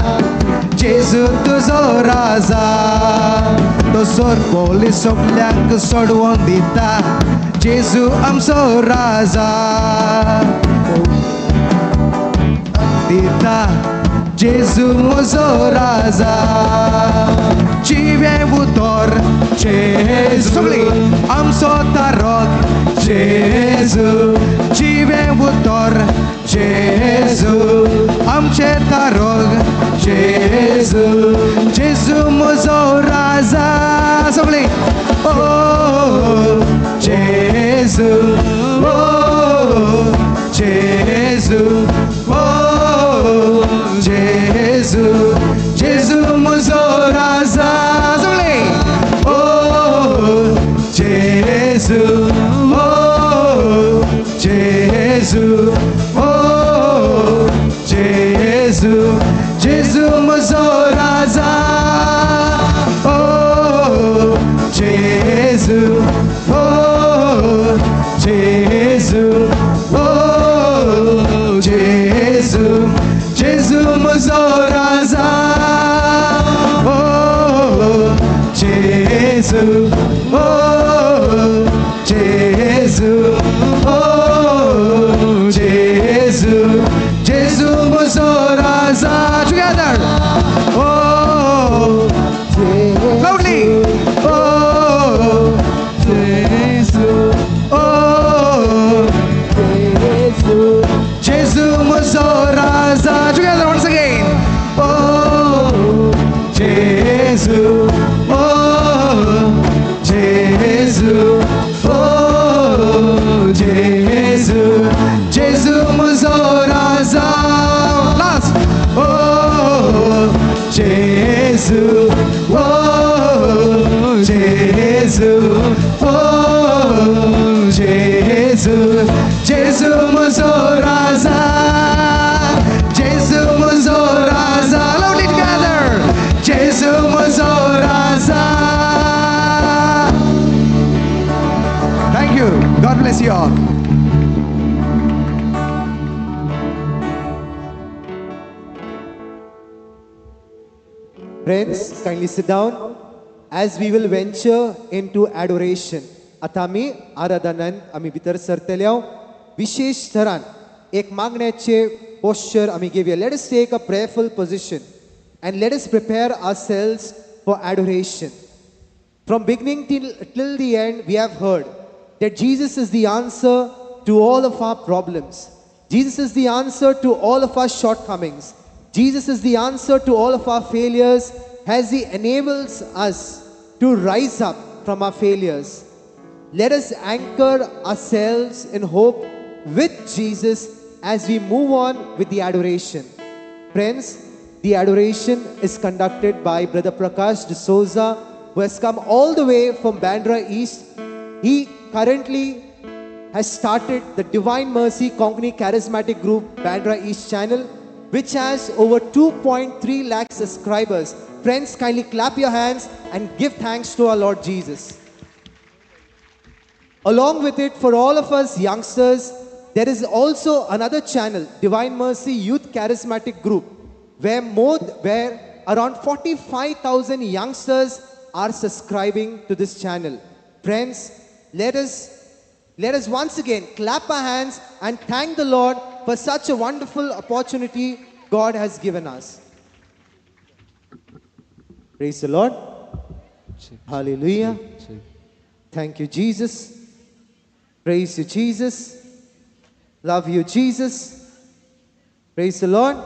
जेजू तुजो राजा. तो सोरपोली सगल्यांक सोडवून दिता, जेजू आमचो राजा. दिता जेजू म्हजो राजा. जिवें उतर जेजू, सगळीं. आमचो तारक जेजू, जिवें उतर जेजू, आमचें तारक जेजू, जेजू म्हजो राजा. सगळीं. ओ जेजू, ओ जेजू, ओ जेजू, जेजू म्हजो राजा. सगळीं. ओ जेजू, ओ जेजू, ओ जेजू, जेजू म्हजो राजा. ओ जेजू, ओ जेजू, ओ जेजू, जेजू म्हजो राजा. ओ जेजू, ओ जेजू, ओ जेजू, जेजू म्हजो राजा. Together. Oh loudly. ओ जेजू, ओ जेजू, जेजू म्हजो राजा. Together once again. Oh जेजू, ओ जेजू, ओ जेजू, जेजू म्हजो राजा. Last. ओ जेजू, ओ जेजू, ओ जेजू, जेजू म्हजो राजा. जेजू म्हजो राजा. Loudly together. जेजू म्हजो राजा. Thank you. God bless you all. Friends, kindly sit down as we will venture into adoration. आतां आमी आराधनान आमी भितर सरतले. विशेश थरान एक मागण्याचे पोस्चर आमी घेवया. Let us take a prayerful position and let us prepare ourselves for adoration. From beginning till the end, we have heard that Jesus is the answer to all of our problems. Jesus is the answer to all of our shortcomings. Jesus is the answer to all of our failures as He enables us to rise up from our failures. Let us anchor ourselves in hope with Jesus as we move on with the adoration. Friends, the adoration is conducted by Brother Prakash D'Souza, who has come all the way from Bandra East. He currently has started the Divine Mercy Konkani Charismatic Group Bandra East channel, which has over 2.3 lakh subscribers. Friends, kindly clap your hands and give thanks to our Lord Jesus. Along with it, for all of us youngsters, there is also another channel, Divine Mercy Youth Charismatic Group, where around 45,000 youngsters are subscribing to this channel. Friends, let us once again clap our hands and thank the Lord for such a wonderful opportunity God has given us. Praise the Lord. Hallelujah. Thank you, Jesus. Praise you, Jesus. Love you, Jesus. Praise the Lord.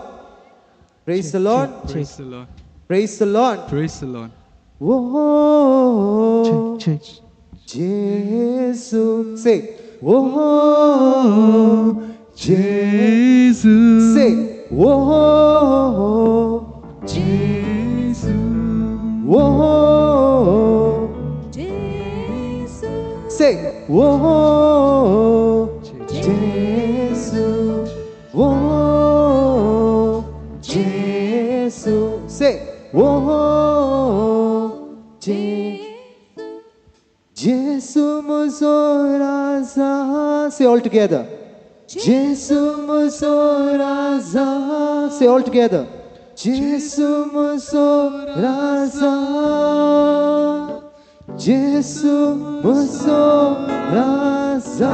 Praise the Lord. Praise the Lord. Praise the Lord. Praise the Lord. Oh, Jesus. Say, oh, Jesus. Say, oh, Jesus. Oh, Jesus. Say, oh, Jesus. Oh, Jesus. Say, oh, Jesus. Jesu muzo raza. Say all together. Jesu muzo raza. Say all together. Jesu muzo raza. Jesu muzo raza.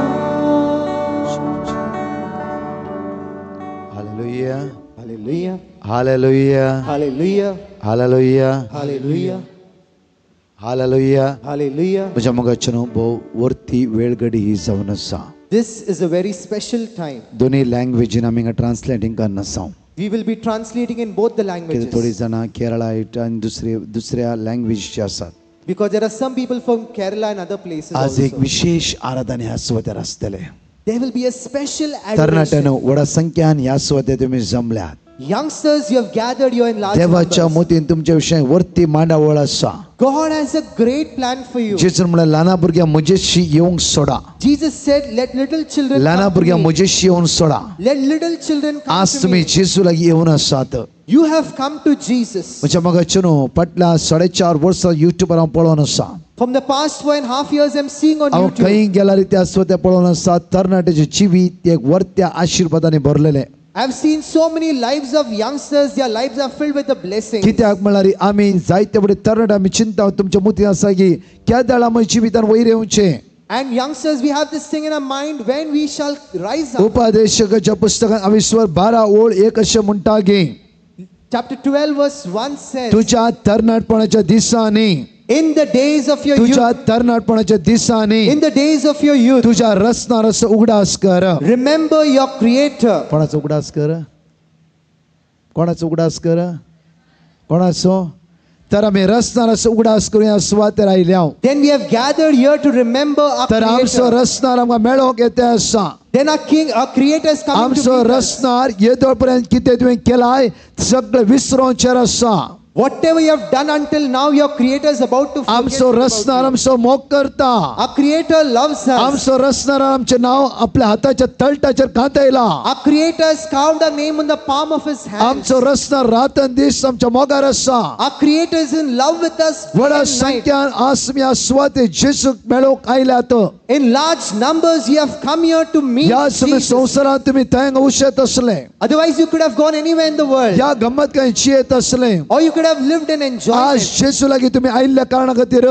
Hallelujah. Hallelujah. Hallelujah. Hallelujah. Hallelujah. Hallelujah. Hallelujah. Hallelujah. म्हज्या मोगाचें भोव वर्ती वेळगडी ही जावन आसा. This is a very special time. दोनूय लँग्वेजीन आमी हांगा ट्रान्सलेटींग करना आसा. We will be translating in both the कित्याक थोडी languages. जाणां केरळा आनी दुसऱ्या लँग्वेजीचे आसात. Because there are some people from Kerala and other places आज एक also. विशेष आराधना ह्या सुवातेर आसतलें. There will be a special adoration. तरणाट्यानो व्हडा संख्यान ह्या सुवातेर तुमी जमल्यात. Youngsters, you have gathered here in large देवाच्या numbers. मोतीन तुमच्या विशय वर्ती मांडावळ आसा. God has a great plan for you. जेजून म्हणलें ल्हाना भुरग्यां म्हजेशी येवंक सोडा. Jesus said, let little children Lhana come to भुरग्यां me. म्हजेशी येवन सोडा. Let little children come आज to तुमी me. जेजू लागीं येवन आसात. You have come to Jesus. म्हज्या मोगाचें न्हू फाटल्या 4.5 वर्सां युट्यूबार हांव पळोवन आसा. From the past 4.5 years, I'm seeing on हांव YouTube. खंय गेल्यार त्या सुवातेर पळोवन आसा तरणाट्याचें जिवीत एक वर्त्या आशिर्वादांनी भरलेलें. I've seen so many lives of youngsters, their lives are filled with the blessings. कित्याक म्हणल्यार आमी जायते फुडें तरणाटे आमी चिंता तुमच्या मुतीन आसा की केदाळ आमी जिवितान वयर येवचें. And youngsters, we have this thing in our mind when we shall rise up. उपदेशकाच्या पुस्तकांत आमी 12:1 अशें म्हणटा की Chapter 12, verse 1 says, तुझ्या तरणाटपणाच्या दिसांनी, in the days of your तुझ्या youth, तरणाटपणाच्या दिसांनी, in the days of your youth, तुझ्या रचणाराचो उगडास कर. remember your creator. कोणाचो उगडास कर? कोणाचो उगडास कर? कोणाचो? तर आमी रचणाराचो उगडास करून ह्या सुवातेर आयल्या. Then we have gathered here to remember our तर आमचो creator. रचणार आमकां मेळोंक येता आसा. Then our king, our creator is coming to आमचो meet us. रचणार येदोळ पर्यंत कितें तुवें केलाय सगळें विसरोवचेर आसा. Whatever you have done until now, your creator is about to forget आमचो about रचणार you. आमचो मोग करता. Our creator loves us. आमचो रचणार आमचें नांव आपल्या हाताच्या तळटाचेर कांतयला. Our creator has carved our name on the palm of his hand. आमचो रचणार रात आनी दीस आमच्या मोगार आसा. Our creator is in love with us day व्हडा and night. संख्यान आज तुमी ह्या सुवातेर जेजूक मेळोवंक आयल्यात. In large numbers, you have come here to meet ह्या समय Jesus. संवसारांत तुमी थंय उशेत असले. Otherwise, you could have gone anywhere in the world. ह्या गम्मत कांय जियेत असले. Or you could have lived in आज enjoyment. जेजू लागीं तुमी आयिल्ल्या कारणा खातीर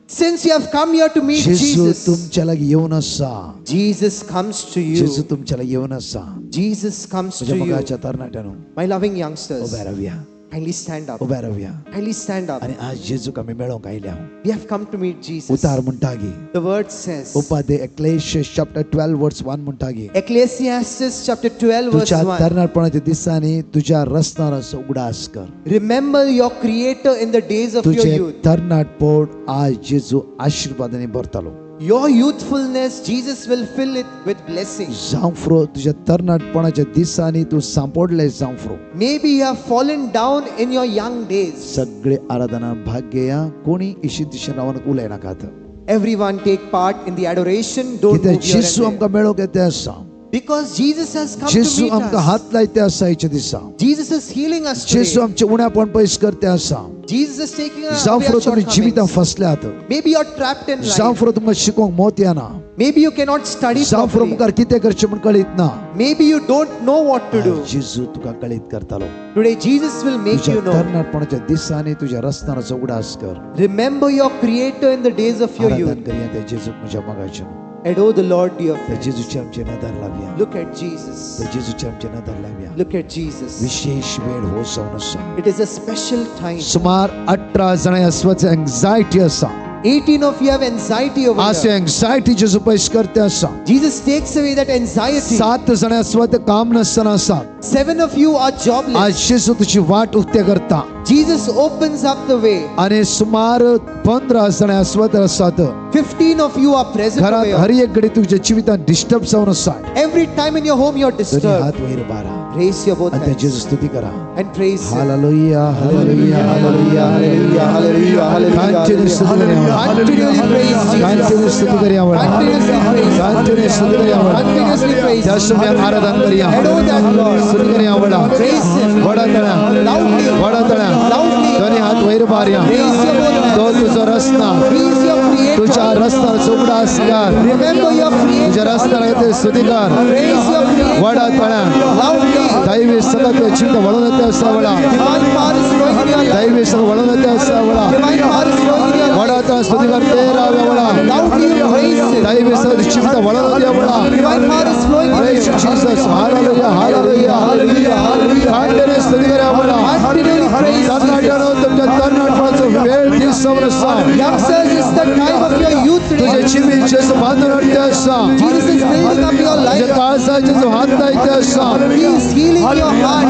Since you have come here to meet जेजू Jesus, तुमच्या लागीं येवन आसा. Jesus comes to जेजू you. तुमच्या लागीं येवन आसा. Jesus comes म्हज्या to you. मोगाच्या तरणाट्यानो My loving youngsters, उबे रावया, kindly stand up. उबे रावया. Kindly stand up. आनी आज जेजूक आमी मेळोवंक आयल्या. We have come to meet Jesus. उतार म्हणटा की The word says, उपादे Ecclesiastes chapter 12 verse 1 म्हणटा की Ecclesiastes chapter 12 verse तुझ्या 1. तरणाटपणाच्या दिसांनी तुझ्या रचणाराचो उगडास कर. Remember your creator in the days of your तुझे youth. तरणाटपण आज जेजू आशिर्वादांनी भरतलो. Your youthfulness, Jesus will fill it with blessings. जावं फ्रो तुझ्या तरणाटपणाच्या दिसांनी तूं सांपडले जावं फ्रो. Maybe you have fallen down in your young days. सगळे आराधना भाग घेया. कोणी इशी दिशेन रावन उलयनाकात. Everyone take part in the adoration. Don't कित्याक move here जेजू and there. आमकां मेळोवंक येता आसा. Because Jesus has come to जेजू meet आमकां us. हात लायते आसा हेच्या दिसा. Jesus is healing us जेजू today. आमचें उण्यापण पयस करते आसा. Jesus is taking जावं away फ्रो our तुमी जिवितां shortcomings. फसल्यात. Maybe you're trapped in जावं life. फ्रो तुमकां शिकोवंक मोत येना. Maybe you cannot study जावं फ्रो properly. मुखार कितें करचें म्हूण कळीत ना. Maybe you don't know what to do. जेजू तुका कळीत करतालो. Today Jesus will make तुझ्या you know. तरणाटपणाच्या दिसांनी तुझ्या रचणाराचो उगडास कर. Remember your creator in the days of your आराधन youth. करूया त्या जेजूक म्हज्या मोगाचें. Adore the Lord, dear त्या friends. जेजूचेर आमची नदर लावया. Look at Jesus. त्या जेजूचेर आमची नदर लावया. Look at Jesus. विशेष वेळ हो जावन आसा. It is a special time. सुमार 18 जाणां ह्या सुवातेर एंग्जायटी आसा. 18 of you have anxiety over आज here. Anxiety जेजू पयस करते आसा. Jesus takes away that anxiety. 7 जाणां ह्या सुवातेर काम नासतना आसा. 7 of you are jobless. आज जेजू तुजी वाट उक्ते करता. Jesus opens up the way. आणि सुमार 15 जाण स्वतः आसात. 15 of you are present. घरात हर एक घडी तुझ्या जिवितान डिस्टर्ब जावन आसा. Every time in your home you are disturbed. हात वयर बारा. Raise your both hands. जेजू स्तुती करा. And praise him. Hallelujah, hallelujah, hallelujah, hallelujah, hallelujah, hallelujah. Continuously praise Jesus. Continuously स्तुती करूया. Continuously praise. Continuously स्तुती करूया. Continuously praise. त्यासमय आराधन करूया. Adore that Lord. स्तुती करूया वडा. Praise him. वडा तळ्या. Loudly. वडा तळ्या. Loudly. दोन्ही हात वयर बारया. Raise your both hands. तो तुझो रस्ता. He is your creator. तुझ्या रस्त्यार उगडास कर. Remember your creator. तुझ्या रस्त्यार स्तुती कर. Raise your creator. Vada तळ्या. Loudly. दैवी सगळं ते चिंत वळून येते असा वडा. Divine power is flowing in your life. दैवी सगळं वळून येते असा वडा. Divine power is flowing in your life. वडा तळ्या स्तुती कर तेराव्या वडा. Loudly praise him. दैवी सगळं चिंत वळून येते वडा. Divine power is flowing in Praise you. Jesus. Hallelujah, hallelujah, hallelujah, hallelujah. Continuously स्तुती करा वडा. Continually praise तरणाट्यांनो तुमच्या तरणाटपणाचा वेळ दिवसावर असा. Youngsters, it's the time of your youth तुझे today. जीवित जेजू बांधून हाडते असा. Jesus is building up your तुझ्या life. काळजात जेजू हात लायते असा. He is healing your heart.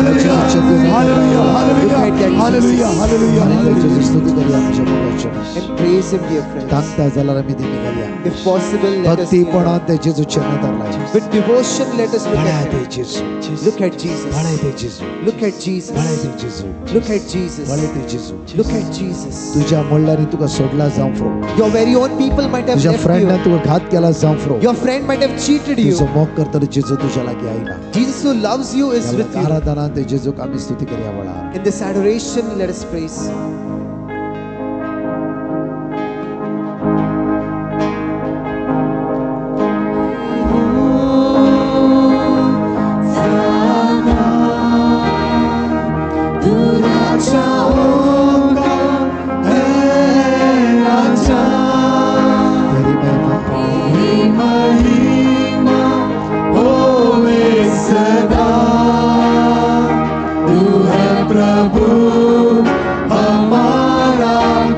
Hallelujah, hallelujah, जेजू स्तुती करूया तुझ्या मोगाच्या. And praise him, dear friends. Thangta जाल्यार आमी देवी घालया. If possible, let us kneel. भक्तीपणान ते जेजूचे नदर लाय. With devotion, let us look पळय at ते him. जेजू. Look at Jesus. पळय ते जेजू. Look at Jesus. पळय ते जेजू. Look at Jesus. पळय ते जेजू. Look at Jesus. तुझ्या म्हणल्यानी तुका सोडला जावं फ्रो. Your very own people might have तुझ्या left फ्रेंडान you. तुका घात केला जावं फ्रो. Your friend might have cheated तुझो you. मोग करतलो जेजू तुझ्या लागीं आयला. Jesus who loves you is with you. आराधनान ते जेजूक आमी स्तुती करूया वळा. In this adoration, let us praise him.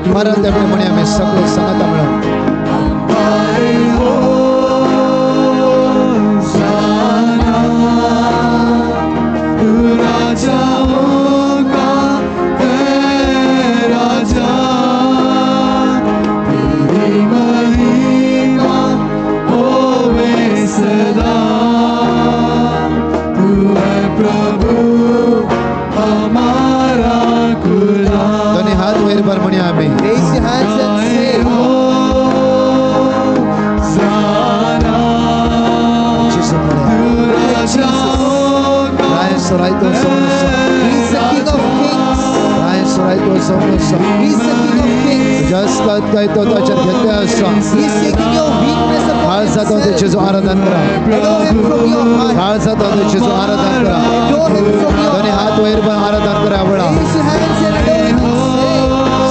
तेरी महिमा परत आमी म्हणया आमी सगळे सांगता म्हणून. दोन्ही हात वयर भर म्हणया आमी. Raise your hands and say, जेजू म्हणया. राय सराय तो सोमसा. He is the King of Kings. Rai सराय तो सोमसा. He is the King of Kings. जास्त काय तो ताचेर घेतले आसा. He is taking your weakness upon काळजात ते himself. जेजू आराधन करा. Adore him from your heart. काळजात ते जेजू आराधन करा. Adore him from your दोन्ही heart. हात वयर पण आराधन करा वडा. Raise your hands and adore him and say,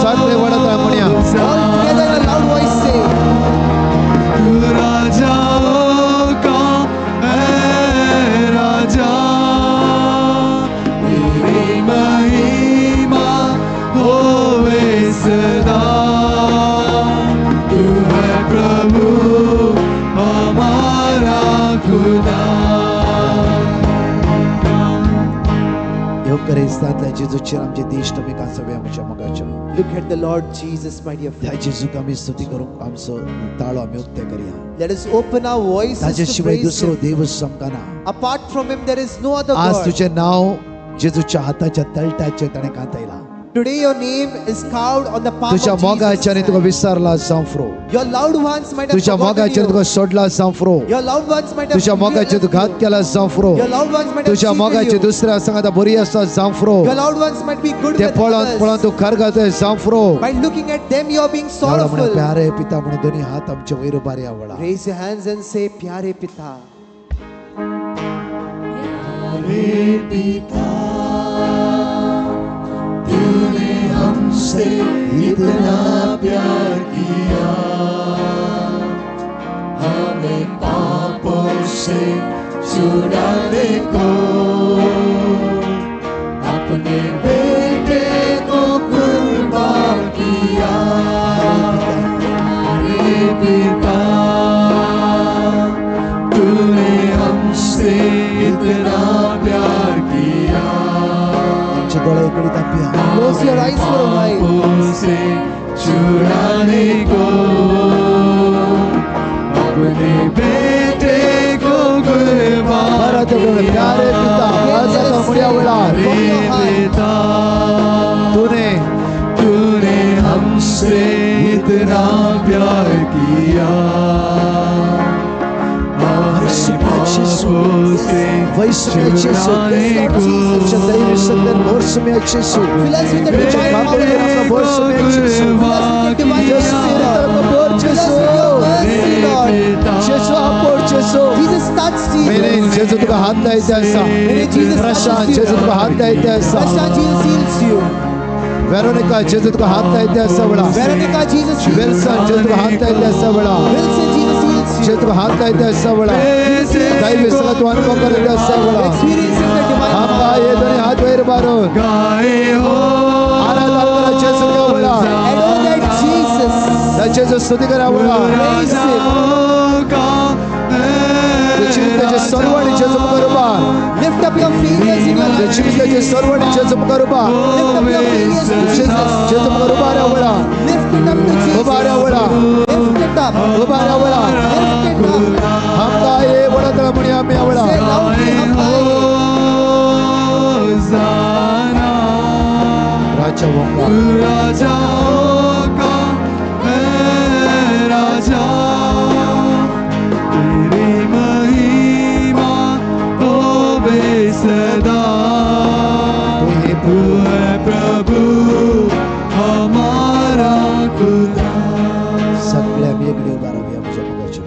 सगळे वडा म्हणया. all together in a loud voice say, योग्य जेजूचेर आमचे दिश्ट आमी कांसोवया आमच्या मोगाच्या. Look at the Lord Jesus, my dear त्या friend. जेजूक आमी स्तुती करूंक आमचो ताळो आमी उक्ते करया. Let us open our voices ताजे to शिवाय praise दुसरो him. देवच आमकां ना. Apart from him, there is no other आज God. तुझें नांव जेजूच्या हाताच्या तळटाचेर ताणें कांतयलां. Today your name is carved on the palm तुझ्या of Jesus' मोगाच्याने तुका hand. विसरला जावं फ्रो. Your loved ones might have तुझ्या forgotten मोगाचेर you. तुका सोडला जावं फ्रो. Your loved ones might have तुझ्या मोगाचेर left तू घात you. केला जावं फ्रो. Your loved ones might have तुझ्या cheated मोगाचे you. दुसऱ्या संगात बरी आसा जावं फ्रो. Your loved ones might be good ते with पळोवन others. पळोवन तूं खरगतय जावं फ्रो. By looking at them, you are being एवढा म्हणे sorrowful. प्यारे पिता म्हणून दोन्ही हात आमचे वयर उबारया वळा. Raise your hands and say, Pyare Pita. इतना प्यार किया हमें पापों से छुड़ाने को अपने बेटे को कुर्बान किया। प्यारे पिता तूने हमसे इतना प्यार किया। दोळे इकडे दाबया. Close your eyes for a while. से छुड़ाने को अपने बेटे को कुर्बान प्यारे पिता, तूने तूने हमसे इतना प्यार किया, हात लायता आसा, प्रशांत जेजू तुका हात लायता आसा, वेरोनिका जेजू तुका हात लायता आसा वेळा, विल्सन जेजू तुका हात लायता आसा वेळा, जेजू तुका हात लायता आसा वेळा, दैवी सगळं तू अनुभव करत आसा वेळा. आमकां हे दोन्ही हात वयर मारून आराधना करा जेजू वेळा, जेजू स्तुती करा वेळा, जिविताचे सर्वणी जेजू मुखार उबा. Lift up your fingers in your life. जिविताचे सर्वणी जेजू मुखार उबा. Lift up your fingers to Jesus. जेजू मुखार उबा रा वेळा. Lift it up to Jesus. उबा रा वेळा. Lift it up. उबा रा वेळा. Lift it up. हमका ये वडतळा म्हणी आमी आवळा. Say loudly, हमका ये. राजा वंगा. राजाओं का है राजा, तेरी महिमा होवे सदा, तू है प्रभु हमारा खुदा. सगळे आमी एकडे उबा रावया म्हज्या मोगाचे.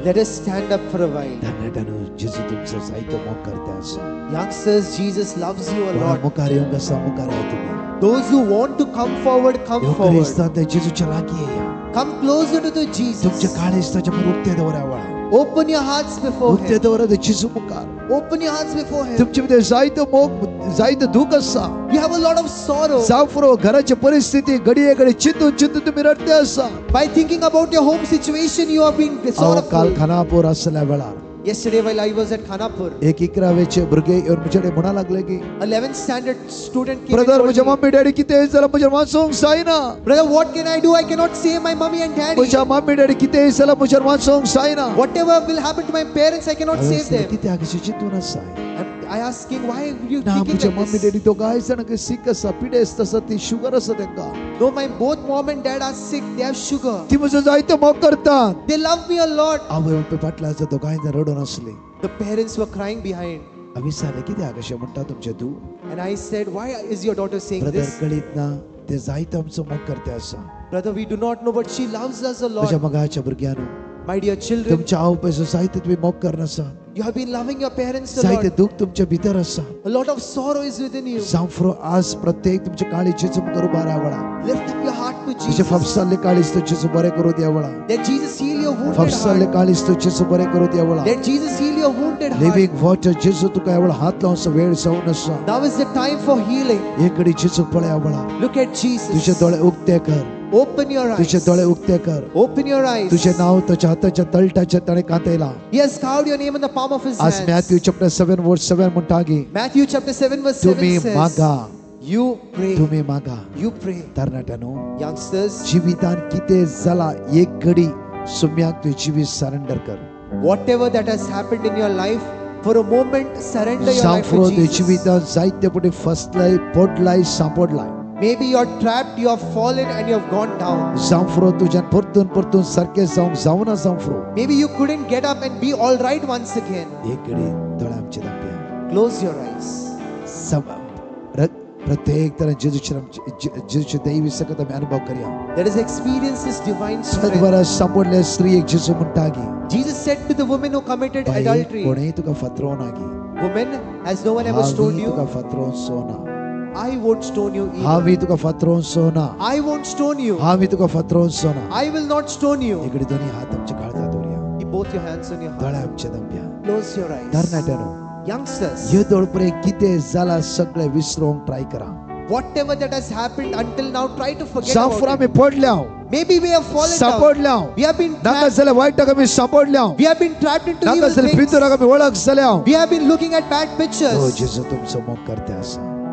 Let us stand up for a while. तरणाट्यांनो, जेजू तुमचो जायतो मोग करता आसा. Youngsters, Jesus loves you a lot. मुखार येवंक आसा, मुखार येया तुमी. Those who want to come forward, come forward. जेजूच्या लागीं येया. Come closer to the Jesus. तुमचे काळीज ताच्या मुखार उक्ते दवरा वेळा. Open your hearts before उक्ते him. दवरा जेजू मुखार. Open your hearts before him. तुमचे भितर जायतो मोग, जायतो दुःख आसा. You have a lot of sorrow. जावं घराची परिस्थिती घडये घडये चिंतून चिंतून तुमी रडते आसा. By thinking about your home situation, you have been हांव sorrowful. काल खानापूर आसल्या वेळार Yesterday while I was at Khanapur, एक 11वेचे भुरगे येवन म्हजे कडेन म्हणा लागले की, 11th standard student came and brother told म्हज्या me, mummy daddy कितें जाल्यार म्हज्या वाचोवंक जायना. Brother, what can I do? I cannot save my mommy and daddy. म्हज्या मम्मी डॅडी कितें जाल्यार म्हज्या वाचोवंक जायना. Whatever will happen to my parents, I cannot save them. कित्याक अशें चिंतून आसा? I asking why you ना thinking म्हज्या like mummy this? Daddy दोगांय जाणांक सीक आसा, पिडेस्त आसा, ती शुगर आसा तांकां. No, my both mom and dad are sick. They have sugar. ती म्हजो जायतो मोग करतात. They love me a lot. आवय बापूय फाटल्या आसा, दोगांय जाण रडून आसली. The parents were crying behind. हांवें विचारलें, कित्याक अशें म्हणटा तुमचें तूं? And I said, why is your daughter saying brother this? कळीत ना, ते जायतो आमचो मोग करता आसा. Brother, we do not know, but she loves us a म्हज्या lot. मोगाच्या भुरग्यांनो, My dear children, तुमच्या आवय बापायचो जायतो तुमी मोग करनासा. you have been loving your parents a जायते lot. दुःख तुमच्या भितर आसा. A lot of sorrow is within you. जावं फ्रो आज प्रत्येक तुमच्या काळीज जेजू मुखार उबा रावळा. Lift up your heart to तुझे Jesus. फाफसाल्ले काळीज तो जेजू बरें करूं दिया वळा. Let Jesus heal your wounded फाफसाल्ले heart. काळीज तो जेजू बरें करूं दिया वळा. Let Jesus heal your wounded heart. Living water जेजू तुका एवढा हात लावचो वेळ जावन आसा. Now is the time for healing. एक कडी जेजूक पळया वळा. Look at तुझे Jesus. दोळे उक्ते कर. Open your तुझे eyes. दोळे उक्ते कर. Open your eyes. तुझे नाव ताच्या हाताच्या तळटाच्या ताणें कांतयला. He has carved your name in the palm of his आज hands. Matthew chapter 7:7 म्हणटा की, Matthew chapter 7 verse 7 तुम्ही says, मागा, You pray. तुम्ही मागा. You pray. तरणाट्यानो, Youngsters, जिवितान कितें जाला एक घडी सुम्याक तुवें जिवीत सरेंडर कर. whatever that has happened in your life, for a moment surrender your life जावं to तुवें Jesus. जिवितान जायते फावटी फसलाय, पडलाय, सांपडलाय. Maybe you're trapped, you have fallen and you have gone down. जावं फ्रो तुज्यान परतून परतून सारकें जावंक जावना. जावं फ्रो Maybe you couldn't get up and be all right once again. एक घडी दोळे आमचे धांपया. Close your eyes. प्रत्येक तरेन जेजूचे दैवी सकत आमी अनुभव करया. Let us experience this divine strength. सदवरा सांपडल्या स्त्रियेक जेजू म्हणटा की, Jesus said to the woman who committed बाई, adultery, कोणेय तुका फातरोवना की, Woman, has no one ever stoned हांवें तुका you? फातरोवचो ना. I won't stone you either. हांवें तुका फातरोवचो ना. I won't stone you. हांवें तुका फातरोवचो ना. I will not stone you. इकडे दोन्ही हात आमच्या काळजात दवरया. Keep both your hands on your heart. दोळे आमचे धांपया. Close your eyes. तरणाट्यांनो, Youngsters, येदोळ पर्यंत कितें जाला सगळें विसरोंक ट्राय करा. whatever that has happened until now, try to forget जावं about आमी it. पडल्या, Maybe we have fallen down. सांपडल्या, We have been नाका trapped. जाल्यार वायटाक आमी सांपडल्या, We have been trapped into नाका evil जाल्यार things. पिंतुराक आमी वळख जाल्या. We have been looking at bad O pictures. जेजू तुमचो मोग करता आसा.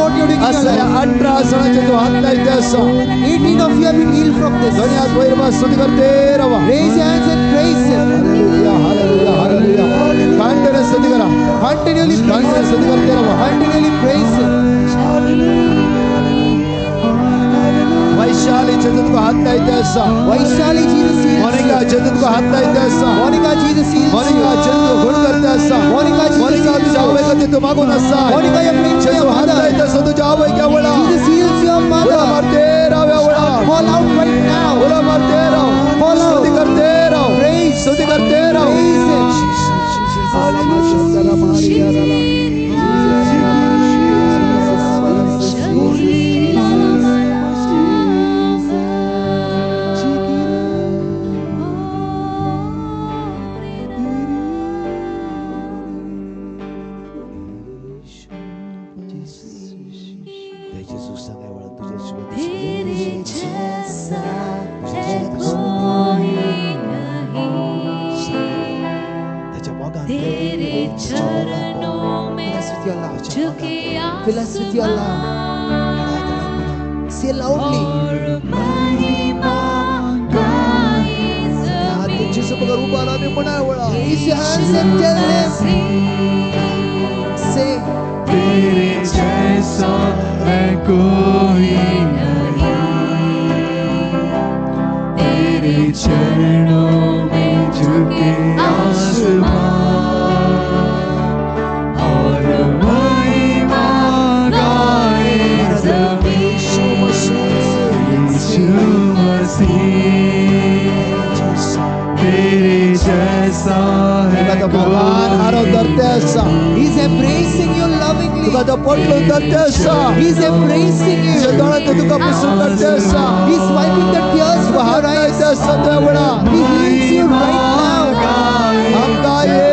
what you're doing in your असल्या life. 18 जणांचे तू हात लायते असा. 18 of you have been healed from this. दोन्ही हात वयर मार, स्तुती करते राहा. Raise your hands and praise Him. Hallelujah, hallelujah, hallelujah. Continue स्तुती करा. Continually praise continue Him. स्तुती करते राहा. Continually praise Him. Vaishali जेजू तुका हात लायते असा. Vaishali, Jesus heals Monica you. जेजू तुका हात लायते असा. Monica, Jesus heals Monica you. जेजू तुका गुण करते असा. Monica, Jesus Monica heals तुझ्या you. आवय खातीर तूं मागून आसा. Monica, you're praying for जेजू your हात mother. लायते आसा तुझ्या आवयक आवडा. Jesus heals your Uda mother. मारते राव आवडा. Call out right now. उडा मारते राव. Call out. स्तुती करते राव. Praise. स्तुती करते राव. Praise Him. तेरे जैसा है कोई नहीं, तेरे चरणों में Fill us with your love. झुके Fill us with your love. आसमां Say loudly. और महिमा गाए ज़मीं। Raise your hands and tell Him. Say, तेरे जैसा है कोई नहीं, तेरे चरणों में झुके आसमां और महिमा गाए ज़मीं। यीशु मसीह तेरे जैसा है तुका तो भगवान आरो धरते आसा. He's embracing you lovingly. तुका तो पोटलून धरते आसा. He's embracing तुझ्या you. दोळ्यांत तुका पुसून काडते आसा. He's wiping the tears तुका from हात your eyes. लायते आसा तुझ्या वेळा. He heals you right now. आमकां ये.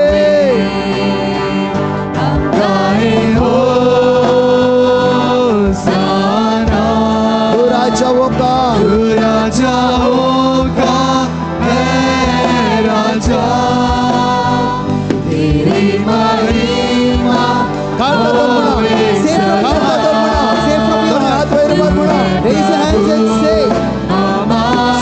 गाए होसाना, तू राजाओं का, तू राजाओं का है राजा, तेरी महिमा काढता तर म्हणा. Say from your काढता तर म्हणा. heart. Say from your दोन्ही heart. हात वयर मार म्हणा. Raise your hands and say,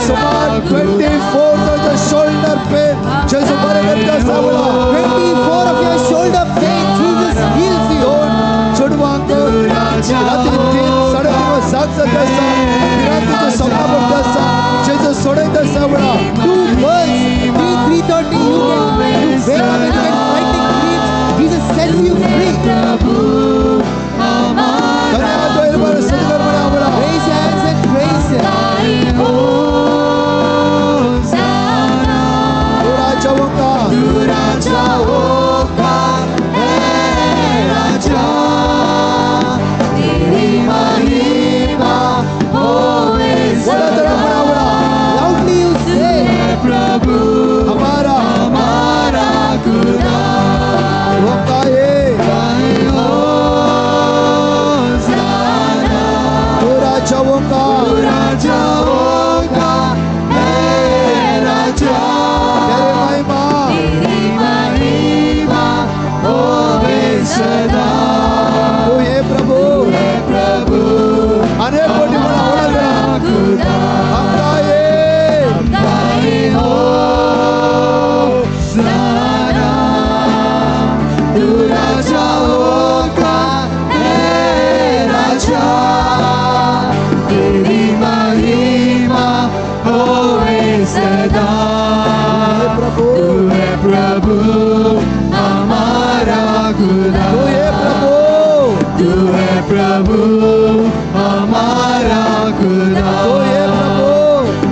सुमार 24 तुझ्या शोल्डर पेन जेजू बरें करता आसा म्हणा. 24 of your shoulder pain, Jesus heals you. दोन चेडवांक रात्री 3 3:30 वाजता जाग जाता आसा. भिरांतीचें सपनां पडटा आसा. जेजू सोडयता आसा म्हणा. Two girls, 3, 3:30, you wake up and you get frightening dreams. Jesus sets you free. दोन्ही हात वयर मार, स्तुती कर म्हणा म्हणा. Raise your hands and praise Him. तू राजाओं का, तू राजाओं का है राजा, तेरी महिमा होवे वडा तर म्हणा म्हणा. Loudly you say, प्रभु हमारा हमारा खुदा, होका ये. होसाना, तू राजाओं का, तू राजाओं का है राजा, तेरी महिमा, तेरी महिमा होवे सदा। तू हे प्रभु, हे प्रभु अनेक कोटी म्हणा वडा तर. खुदा, आमकां ये. गाए होसाना, तू राजाओं का है राजा, तेरी महिमा होवे सदा। हे प्रभु, तू है प्रभु हमारा खुदा, तू हे प्रभु, तू है प्रभु हमारा खुदा, तू हे प्रभु.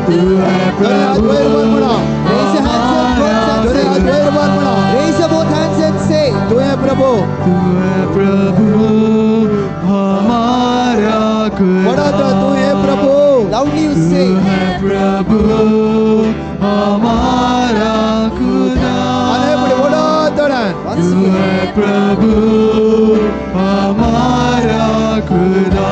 तू है दोन्ही हात प्रभु वयर मार म्हणा. Raise your hands and both hands. दोन्ही हात वयर मार म्हणा. Raise your both hands and say, तू हे प्रभु. तू है प्रभु हमारा खुदा, वडा तर तू हे प्रभु. loudly you तू say, है प्रभु हमारा खुदा, अनेक कोटी वडा तर. once तू again. है प्रभु हमारा खुदा।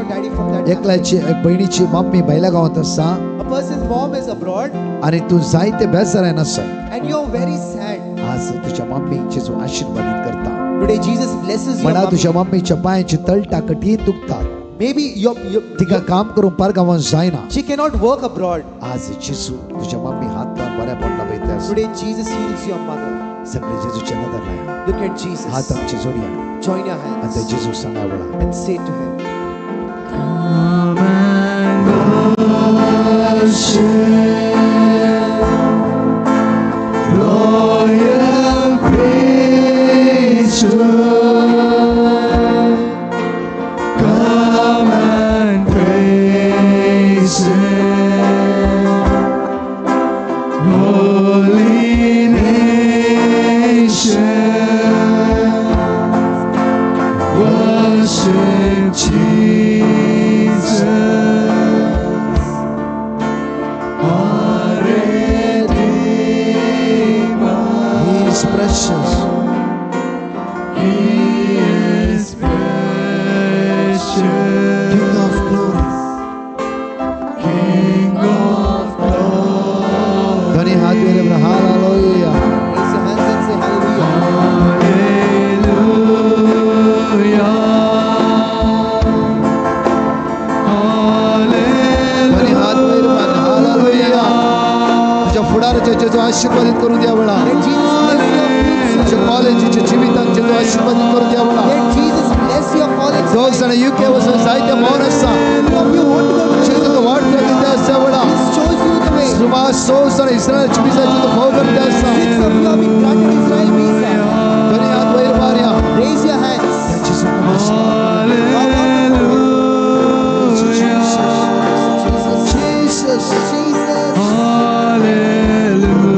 your daddy from that country. एकल्याची एक बहिणीची मम्मी भायल्या गांवांत आसा A person's mom is abroad आनी तूं जायते बेजारान आसा. and you're very sad. आज तुझ्या मम्मीक जेजू आशीर्वादीत करता. Today Jesus blesses your म्हणा mommy. तुझ्या मम्मीच्या पायांची तळटा कठीण दुखतात. Maybe your तिका काम करूंक परगांवांत जायना. she cannot work abroad. आज जेजू तुझ्या मम्मी हात लावन बऱ्या पडला पळयता. Today Jesus heals your mother. सगळे जेजूच्या नदर लाया. Look at Jesus. हात आमचे जोडया Join your आनी hands त्या जेजूक सांगा वेळा. and say to him, Come and worship, royal priesthood. Come and praise Him, holy nation. Worship Jesus, our Redeemer. He is precious. He is precious, King of glory. King of glory. दोन्ही हात वयर करून hallelujah. Raise your hands and say hallelujah. Hallelujah. दोन्ही हात वयर मान हालेलुया. तुझ्या फुडाराच्या जेजू आशीर्वादित करून द्या वेळा. Let Jesus bless your future. तुझ्या कॉलेजीच्या जिवितान जेजू आशीर्वादित करून द्या वेळा. Let Jesus bless your college. दोग जाण युके वचून जायते मौन आसा. Two of you want to go to जेजू तो वाट दाखयता आसा वेळा. Jesus shows you the way. सुमार 6 जाण इस्रायलची विजा जेजू भोव करता आसा. Six of you have been granted Israel visa. दोन्ही हात वयर मारया. Raise your hands. त्या जेजूक नमस्कार. Bow down before him. Jesus. Jesus. Jesus. Jesus. Hallelujah.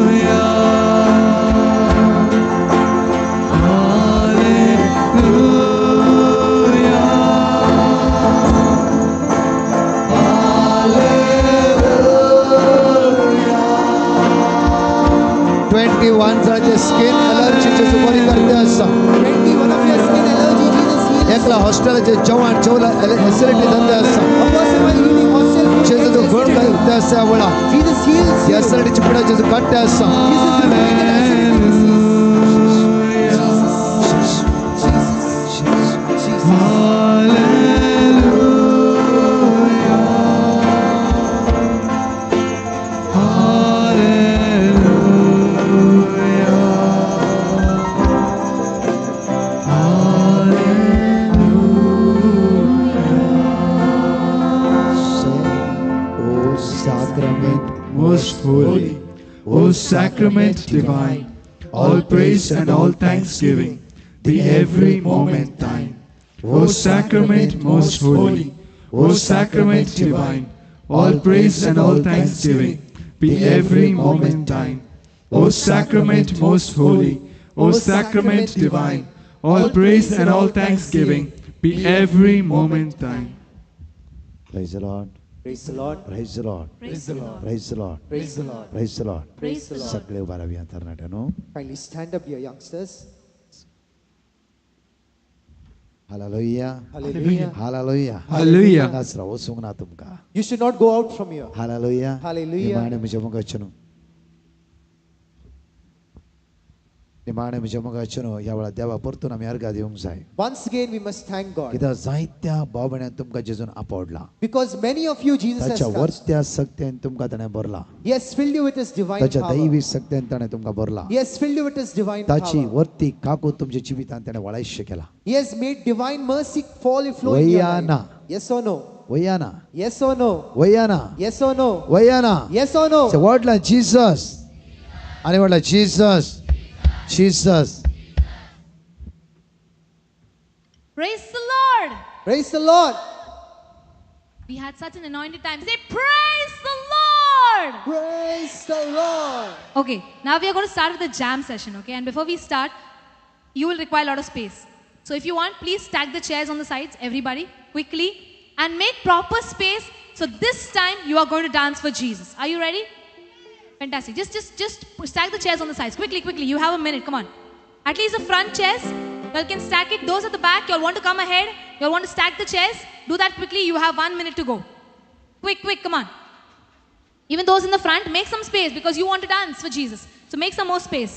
Hallelujah. Hallelujah. Hallelujah. 21 जाणांचे स्किन अलर्जी जेजू बरी करते आसा. 21 of your skin allergy, Jesus heals. एकला हॉस्टेलाचे जेवण जेवला एसिडिटी जाल्ले आसा. A person while eating hostel food जेजू gets तो गुण acidity. करते आसा वेळा. Jesus heals you. एसिडिटीची पिडा जेजू काडटे आसा. Jesus removing that acidity disease. Jesus. Jesus. Jesus. O sacrament Most holy, O sacrament divine, all praise and all thanksgiving be every moment thine. O sacrament most holy, O sacrament divine, all praise and all thanksgiving be every moment thine. O sacrament most holy, O sacrament divine, all praise and all thanksgiving be every moment thine. Praise the Lord. Praise the Lord. Praise the Lord. Praise the Lord. Praise the Lord. Praise the Lord. Praise the Lord. Praise the Lord. सगळे उभा रावया तरणाट्यांनो. Kindly stand up, dear youngsters. Hallelujah. Hallelujah. Hallelujah. Hallelujah. हांगाच राव वचूंक ना तुमकां. You should not go out from here. Hallelujah. Hallelujah. निमाणें म्हज्या मुखार न्हू. निमाणें म्हज्या मुखार न्हू ह्या वेळार देवा परतून आमी अर्गां दिवंक जाय. Once again, we must thank God. कित्याक जायत्या भाव भयणांक तुमकां जेजून आपवडला. Because many of you, Jesus has ताच्या touched. वर्त्या सक्त्यान तुमकां ताणें भरला. He has filled you with His divine ताच्या power. दैवी सक्त्यान ताणें तुमकां भरला. He has filled you with His divine ताची power. वर्ती काकूत तुमच्या जिवितांत ताणें वळायशें केला. He has made divine mercy fall flow in your वयाना. life. Yes or no? वयाना. Yes or no? वयाना. Yes or no? वयाना. Yes or no? म्हटलं जीसस आणि म्हटलं Jesus. Jesus. Praise the Lord. Praise the Lord. We had such an anointed time. Say, Praise the Lord. Praise the Lord. Okay, now we are going to start with the jam session, okay? And before we start, you will require a lot of space. So if you want, please stack the chairs on the sides, everybody, quickly, and make proper space. So this time you are going to dance for Jesus. Are you ready? Fantastic. Just stack the chairs on the sides. Quickly, quickly. You have a minute. Come on. At least the front chairs, you all can stack it. Those at the back, you all want to come ahead. You all want to stack the chairs. Do that quickly. You have 1 minute to go. Quick, quick. Come on. Even those in the front, make some space because you want to dance for Jesus. So make some more space.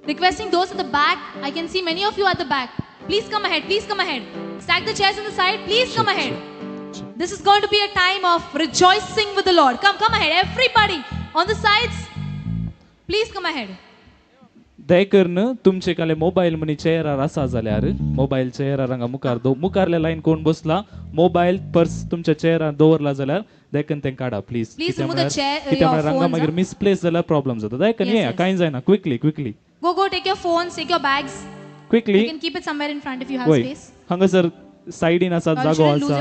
Requesting those at the back, I can see many of you at the back. Please come ahead, please come ahead. Stack the chairs on the side, please come ahead. This is going to be a time of rejoicing with the Lord. Come, come ahead, everybody on the sides, please come ahead. दयकरून तुमचे काले मोबायल मनी चेहरार आसा जाल्यार मोबायल चेहरार हांगा मुखार मुखारल्या लायन कोण बसला मोबायल पर्स तुमच्या चेहरार दवरला जाल्यार दयकन तें काडा प्लीज. कित्याक म्हळ्यार हांगा मागीर मिसप्लेस जाल्यार प्रॉब्लम जाता. दयकन ये कांय जायना, quickly quickly. Go, go, take your phones, take your bags. Quickly. You can keep it somewhere in front if you have space. हांगासर सायडीन आसा जागो आसा.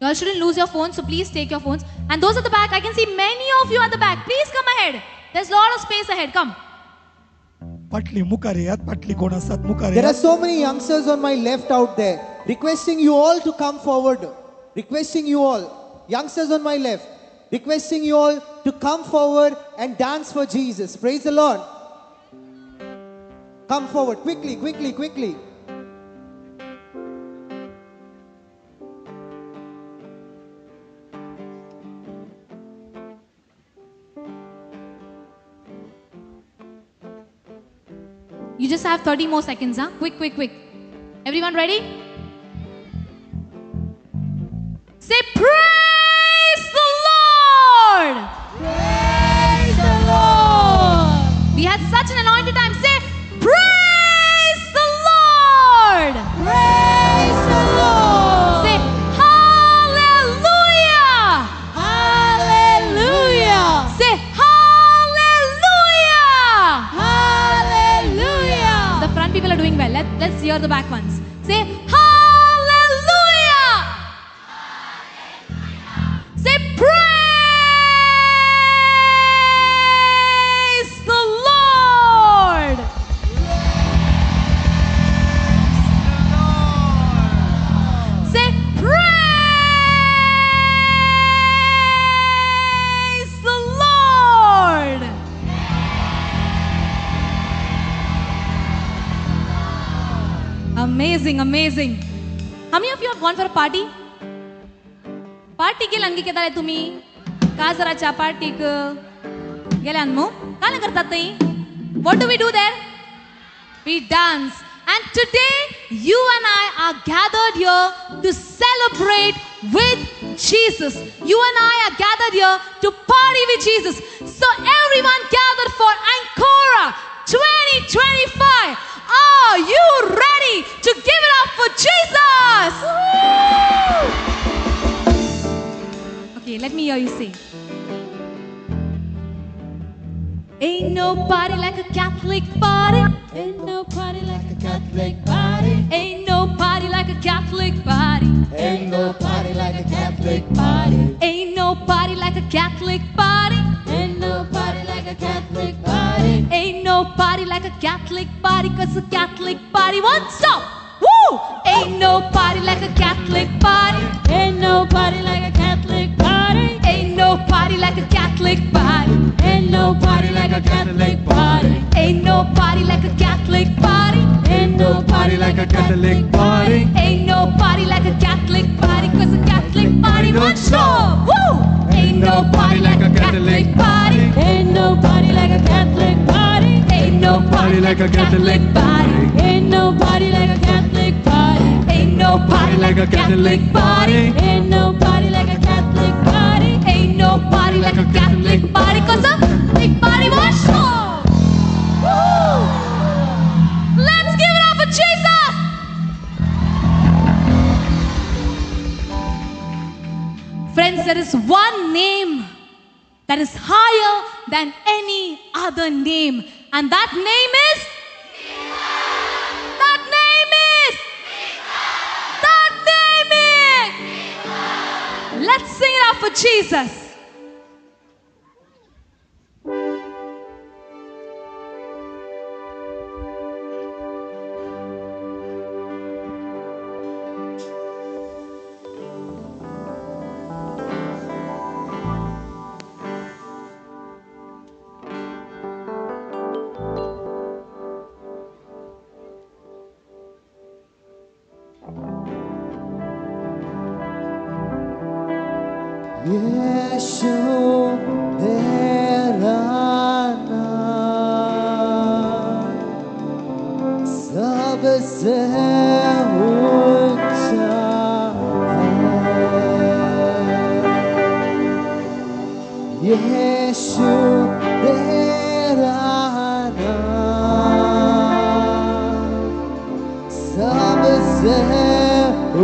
You all shouldn't lose your phones, so please take your phones. And those at the back, I can see many of you at the back. Please come ahead. There's a lot of space ahead. Come. There are so many youngsters on my left out there, requesting you all to come forward. Requesting you all, youngsters on my left, requesting you all to come forward and dance for Jesus. Praise the Lord. Come forward quickly, quickly, quickly. You just have 30 more seconds, huh? Quick, quick, quick. Everyone ready? Say praise the Lord! Praise the Lord! We had such an anointed time. Say praise the Lord! Praise the Lord! Say hallelujah! Hallelujah! Say hallelujah! Hallelujah! The front people are doing well. Let's hear the back ones. Say hallelujah! Say praise the Lord! Say praise the Lord! Amazing, amazing. How many of you have gone for a party? Party गेल्यान कितें तुमी काजराच्या पार्टीक गेल्यान मू काय करतात थंय? What do we do there? We dance. And today you and I are gathered here to celebrate with Jesus. You and I are gathered here to party with Jesus. So everyone gathered for Ancora 2025. Are you ready to give it up for Jesus? Woo! Okay, let me hear you sing. Ain't no party like a Catholic party. Ain't no party like a Catholic party. Ain't no party like a Catholic party. Ain't no party like a Catholic party. Ain't no party like a Catholic party. Ain't no party like a Catholic party. Ain't no party like a Catholic party, 'cause a Catholic party won't stop. Woo! Ain't no party like a Catholic party. Ain't no party like a Catholic party. Ain't no party like a Catholic party. Ain't no party like a Catholic party. Ain't no party like a Catholic party. Ain't no party like a Catholic party. Ain't no party like a Catholic party, 'cause a Catholic party won't stop. Woo! Ain't no party like a Catholic party. Ain't no party like a Catholic party. Ain't no party like a Catholic party. Ain't no party like a Catholic party. Ain't no party like a Catholic party. Ain't no party like a Catholic party. Ain't no party like a Catholic party, 'cause a big party won't stop. Woo! Let's give it up for Jesus! Friends, there is one name that is higher than any other name, and that name is Jesus. That name is Jesus. That name Let's sing it out for Jesus. यीशु तेरा नाम सबसे ऊंचा है। यीशु तेरा नाम सबसे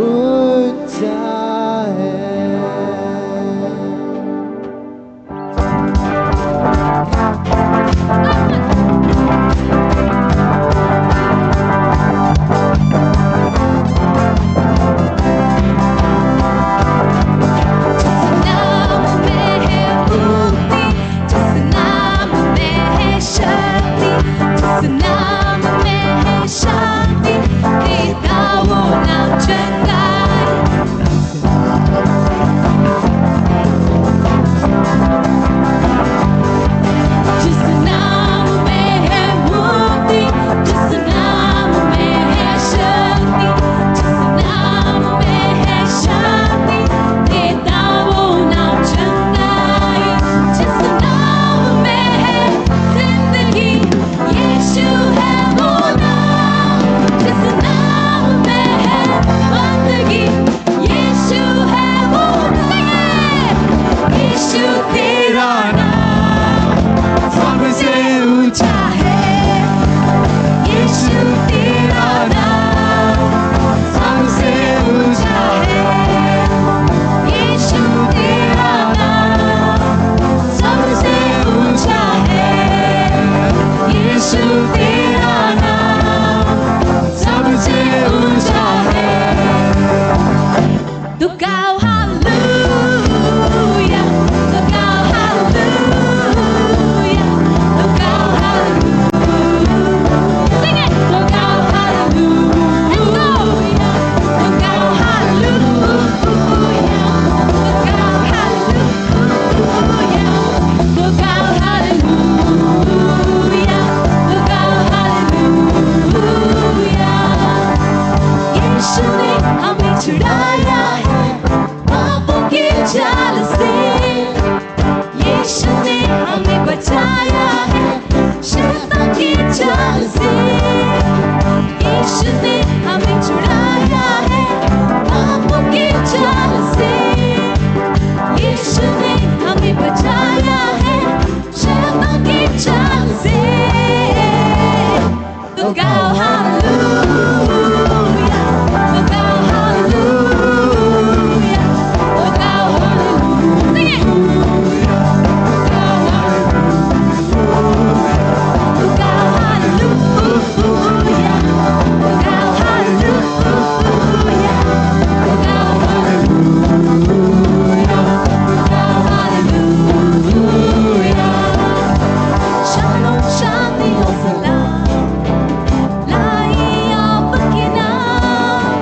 ऊंचा है। नाम में है मुक्ति, जिस नाम में है शक्ति, जिस नाम में है शांति, देता वो नाम चंगाई। जिस नाम में है मुक्ति, जिस नाम में है शक्ति, जिस नाम में है शांति, देता वो नाम चंगाई। जिस नाम में है जिंदगी, यीशु है वो नाम। जिस नाम में है बंदगी, यीशु है वो नाम। यीशु तेरा नाम सबसे ऊंचा है। यीशु तेरा नाम सबसे ऊंचा है। यीशु तेरा नाम सबसे ऊंचा है। यीशु तेरा नाम सबसे ऊंचा है। तो गाओ हालेलुया, तो गाओ हालेलुया, तो गाओ हालेलुया। Sing it. तो गाओ हालेलुया, तो गाओ हालेलुया, तो गाओ हालेलुया, तो गाओ हालेलुया, तो गाओ हालेलुया। यीशु ने हमें छुड़ाया है पापों के जाल से। यीशु ने हमें बचाया है शैतान के जाल से। यीशु ने हमें छुड़ाया है पापों के जाल से। यीशु ने हमें बचाया है शैतान के जाल से। तो गाओ हालेलुया, तो गाओ हालेलुया, तो गाओ हालेलुया। Sing it. तो गाओ हालेलुया, तो गाओ हालेलुया, तो गाओ हालेलुया, तो गाओ हालेलुया। शालोम शांति और सलाम लाई आपके नाम।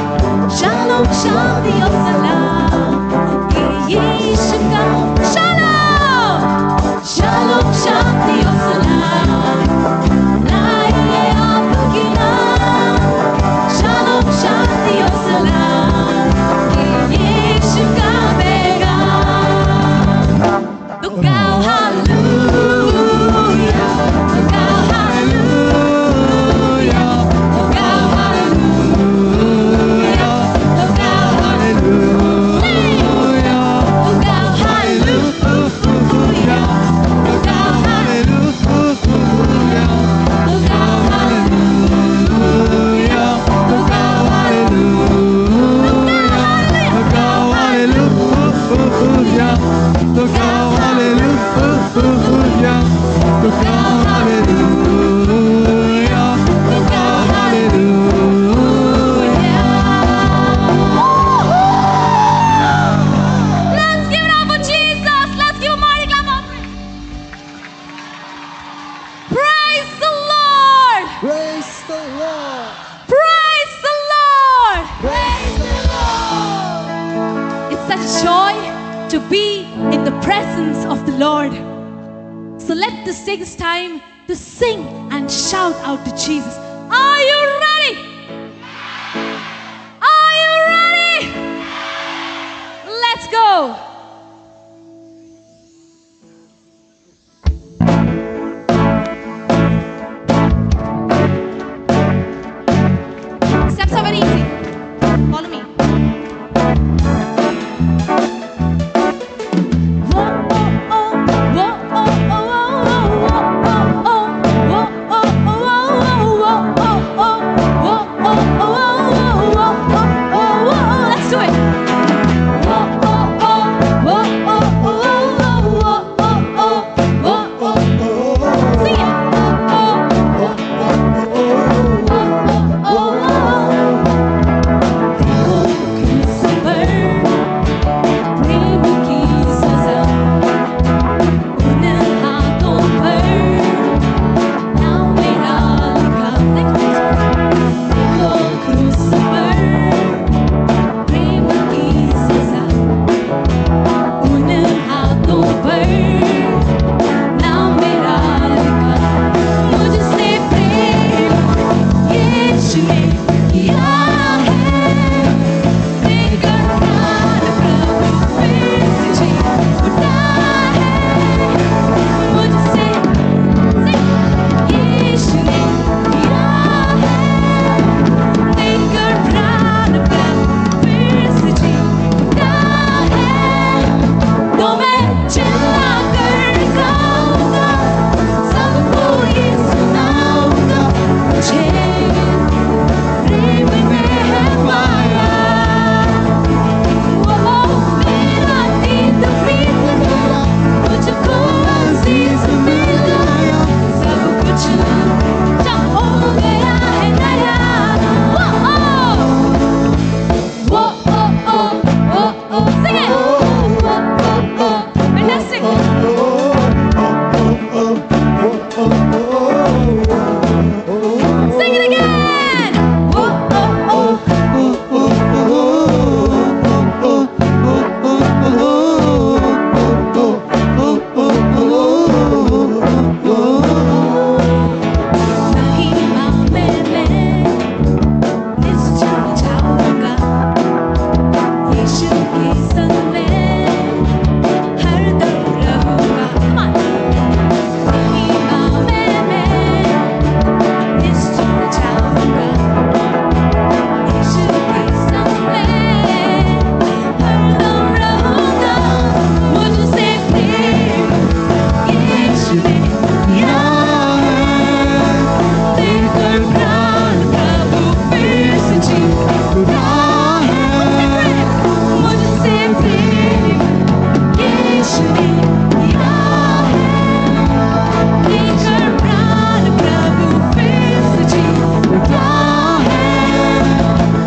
शालोम शांति और सलाम ये यीशु का शालोम। शालोम शांति और सलाम लाए आपके नाम। शालोम शांति और सलाम ये यीशु का पैगाम। तो गाओ हालेलुया, तो गाओ हालेलुया, तो गाओ हालेलुया, तो गाओ हालेलुया, तो गाओ हालेलुया, तो गाओ हालेलुया, तो गाओ हालेलुया, तो गाओ हालेलुया, तो गाओ हालेलुया, तो गाओ hallelujah, be in the presence of the Lord. So let us take this time to sing and shout out to Jesus. Are you ready? Are you ready? Let's go. Steps are very easy. Follow me. Let's do it. Sing it. प्रेम की सजा उन हाथों पर नाम मेरा लिखा। देखो क्रूस पर प्रेम की सजा उन हाथों पर नाम मेरा लिखा। मुझसे प्रेम यीशु ने किया है, देकर प्राण प्रभु फिर से जी उठा है। मुझसे यीशु ने किया है, देकर प्राण प्रभु फिर से जी उठा है। तो मैं चिल्ला कर गाऊंगा, सबको ये सुनाऊंगा, मुझे प्रेम में है पाया। वो मेरा अतीत बीत गया, मुझको अजीज मिल गया, सब कुछ हो गया है नया। वो ओ ओ ओ ओ, sing it. Fantastic. Sing it again. Oh oh oh. महिमा में मैं निश्चल जाऊंगा, यीशु के संग में हरदम रहूंगा। Come on. महिमा में मैं निश्चल जाऊंगा, यीशु के संग में हरदम रहूंगा। मुझसे प्रेम यीशु ने किया है, देकर प्राण प्रभु फिर से जी उठा है। मुझसे प्रेम यीशु ने किया है, देकर प्राण प्रभु फिर से जी उठा है।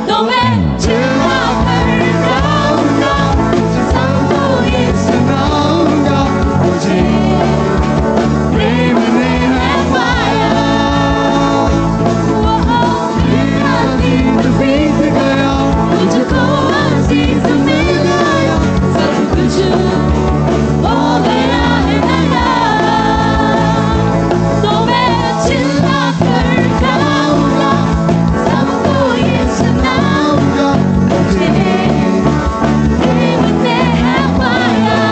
तो मैं चिल्ला कर गाऊंगा, सबको ये सुनाऊंगा, मुझे प्रेम ने है पाया। वो मेरा अतीत बीत गया, मुझको अजीज मिल गया, सब कुछ हो गया है नया। तो मैं चिल्ला कर गाऊंगा, सबको ये सुनाऊंगा, मुझे प्रेम ने है पाया।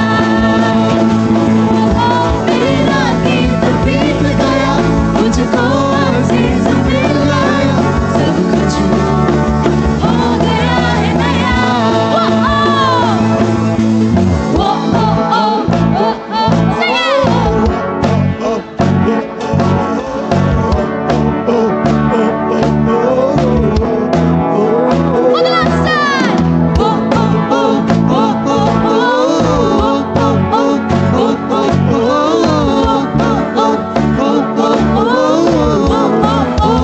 वो मेरा अतीत बीत गया, मुझको अजीज मिल गया, सब कुछ हो गया है नया। वो ओ ओ ओ ओ, sing it. For the last time. Oh oh oh oh oh oh oh oh oh oh oh.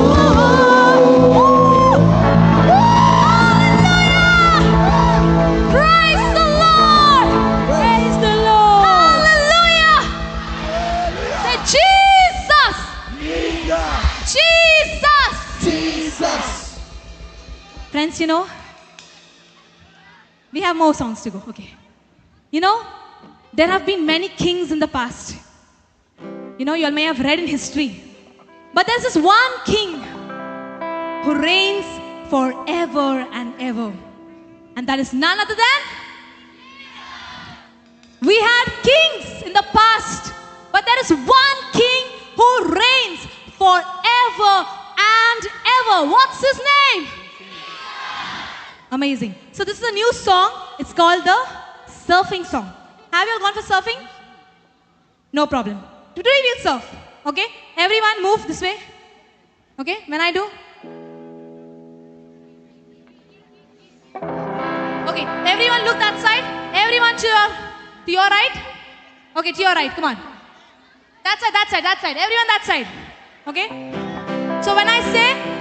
Praise the Lord! Praise the Lord. Hallelujah! Say Jesus! Jesus! Jesus. Friends, you know, we have more songs to go. Okay. You know, there have been many kings in the past. You know, you all may have read in history. But there's this one king who reigns forever and ever. And that is none other than... We had kings in the past, but there is one king who reigns forever and ever. What's his name? Amazing. So this is a new song. It's called the Surfing Song. Have you all gone for surfing? No problem. Today we'll surf. Okay? Everyone move this way. Okay? When I do. Okay. Everyone look that side. Everyone to your right. Okay, to your right. Come on. That side, that side, that side. Everyone that side. Okay? So when I say...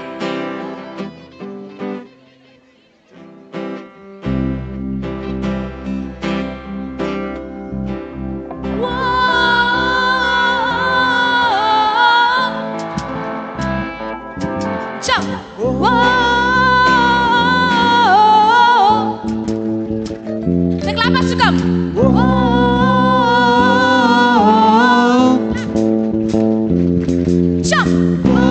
Jump. Whoa. The clap has to come. Whoa. Jump. Whoa.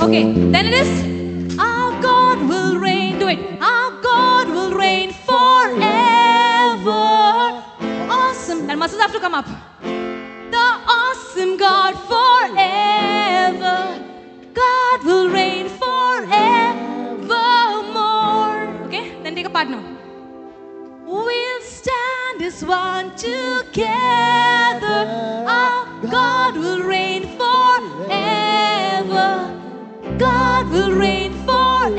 Okay, then it is our God will reign. Do it. Our God will reign forever. Awesome. And muscles have to come up. The awesome God forever. God will reign forevermore. Okay, then take a partner. We'll stand as one together. Our God will reign forever. God will reign forevermore.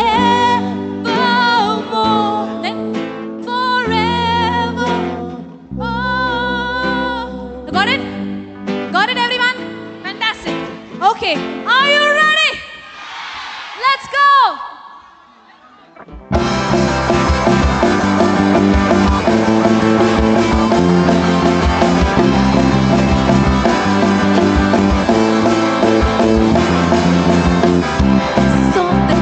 Then forever. Oh. Got it? Got it, everyone? Fantastic. Okay, are you ready? Let's go! Saw the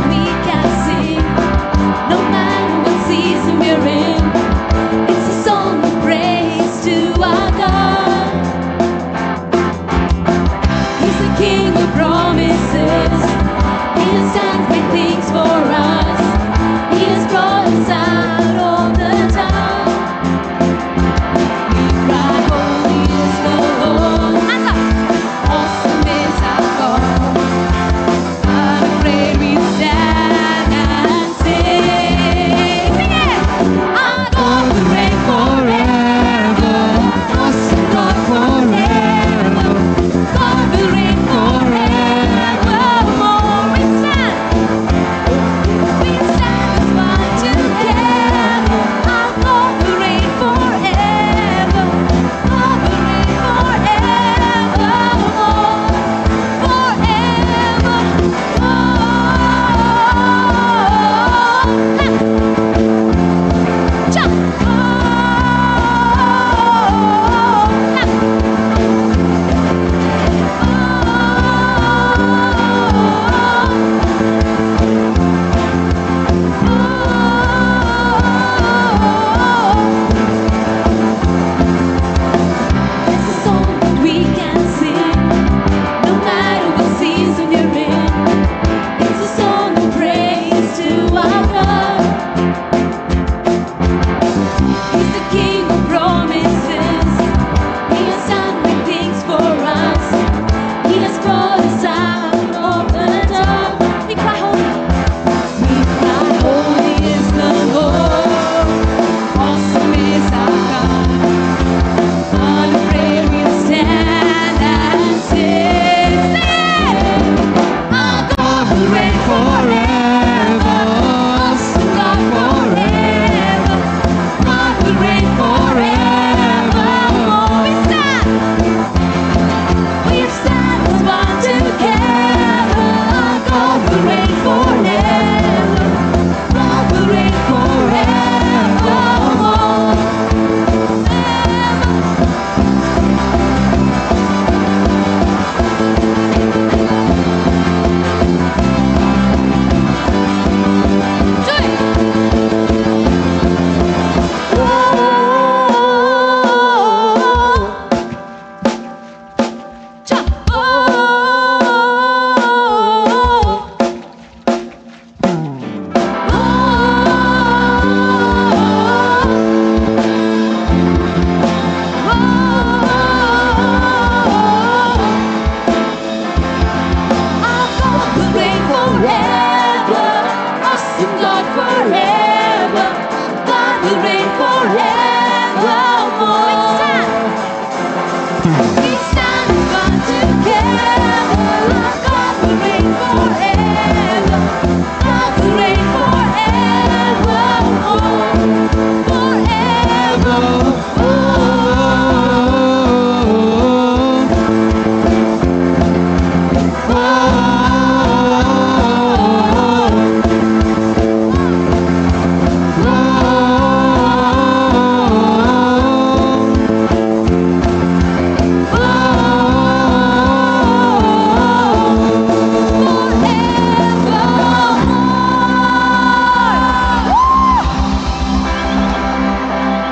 Forevermore. We stand one together. Our God will reign forever. God will reign forevermore. Forevermore.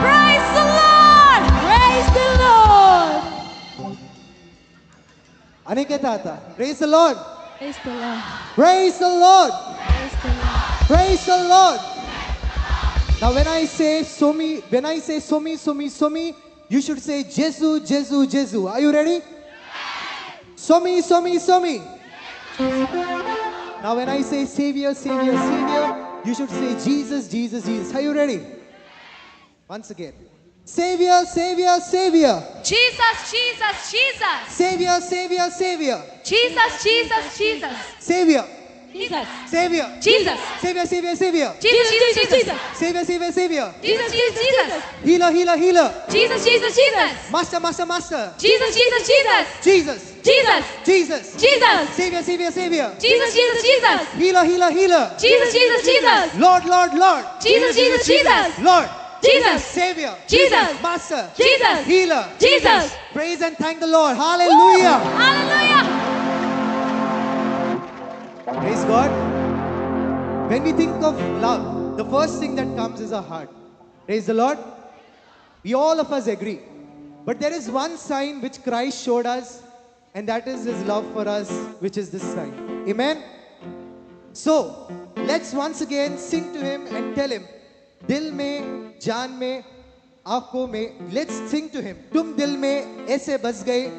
Praise the Lord! Praise the Lord! आनी येता आता. Praise the Lord. Praise the Lord. Praise the Lord. Praise the Lord. Praise the Lord. Now when I say Somi, when I say Somi, Somi, Somi, you should say Jesu, Jesu, Jesu. Are you ready? Somi, Somi, Somi. Now when I say Savior, Savior, Savior, you should say Jesus, Jesus, Jesus. Are you ready? Once again. Savior, Savior, Savior. Jesus, Jesus, Jesus. Savior, Savior, Savior. Jesus, Jesus, Jesus. Savior. Jesus. Savior. Jesus. Savior, Savior, Savior. Jesus, Jesus, Jesus. Savior, Savior, Savior. Jesus, Jesus, Jesus. Healer, healer, healer. Jesus, Jesus, Jesus. Master, Master, Master. Jesus, Jesus, Jesus. Jesus. Jesus. Jesus. Jesus. Savior, Savior, Savior. Jesus, Jesus, Jesus. Healer, healer, healer. Jesus, Jesus, Jesus. Lord, Lord, Lord. Jesus, Jesus, Jesus. Lord. Jesus. Savior. Jesus. Master. Jesus. Healer. Jesus. Praise and thank the Lord. Hallelujah. Hallelujah. Praise God. When we think of love, the first thing that comes is our heart. Praise the Lord. We all of us agree. But there is one sign which Christ showed us, and that is his love for us, which is this sign. Amen. So, let's once again sing to him and tell him, Dil mein, jaan mein, aankhon mein. Let's sing to him. Tum dil mein aise bas gaye,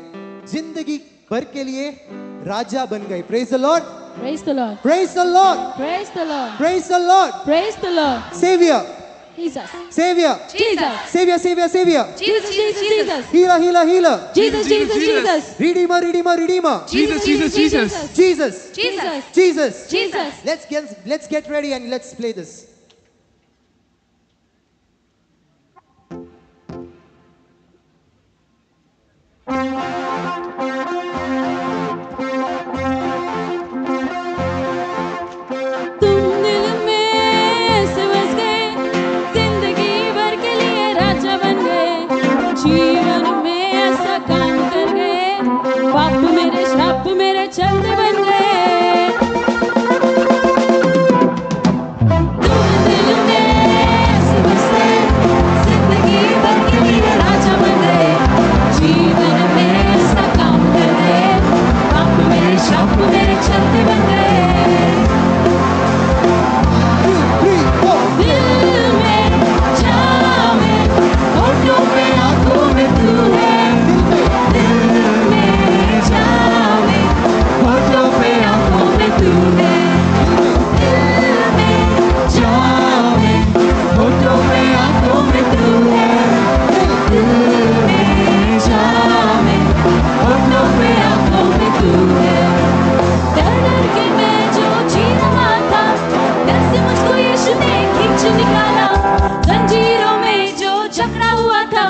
zindagi bhar ke liye raja ban gaye. Praise the Lord. Praise the Lord. Praise the Lord. Praise the Lord. Praise the Lord. Praise the Lord. Savior. Jesus. Savior. Jesus. Savior, Savior, Savior. Jesus, Jesus, Jesus. Healer, healer, healer. Jesus, Jesus, Jesus. Redeemer, Redeemer, Redeemer. Jesus, Jesus, Jesus. Jesus. Jesus. Jesus. Jesus. Let's get ready and let's play this. तुम दिल में ऐसे बस गए, जिंदगी भर के लिए राजा बन गए, जीवन में ऐसा काम कर गए, पाप मेरे श्राप मेरे चलते बन गए। तुम दिल में ऐसे बस गए, जिंदगी भर के लिए राजा बन गए, जीवन में ऐसा काम कर गए, पाप मेरे श्राप मेरे चलते बन गए। 2, 3, 4. दिल में जान में होठों पे आंखों में तू है, दिल में जान में होठों पे आंखों में तू है, दिल में जान में होठों पे आंखों में तू है, दिल में जान में होठों पे आंखों में तू है। डर डर के मैं जो जी रहा था, डर से मुझको यीशु ने खींच निकाला, जंजीरों में जो जकड़ा हुआ था,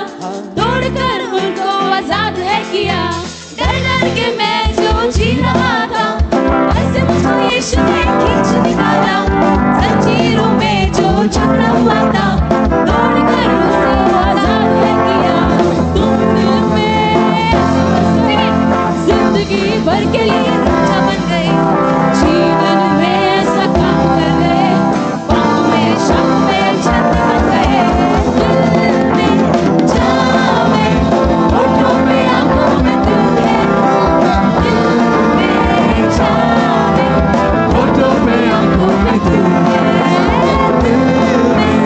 तोड़कर उनको आजाद है किया। डर डर के मैं जो जी रहा था, डर से मुझको यीशु ने खींच निकाला, जंजीरों में जो जकड़ा हुआ था, तोड़कर उसे आजाद है किया। तुम दिल में ऐसे बस गए, जिंदगी भर के लिए राजा बन गए, जीवन में ऐसा काम कर गए, पाप में शाप में छत बन गए। दिल में जान में होठों पे आंखों में तू है, दिल में जान में होठों पे आंखों में तू है, दिल में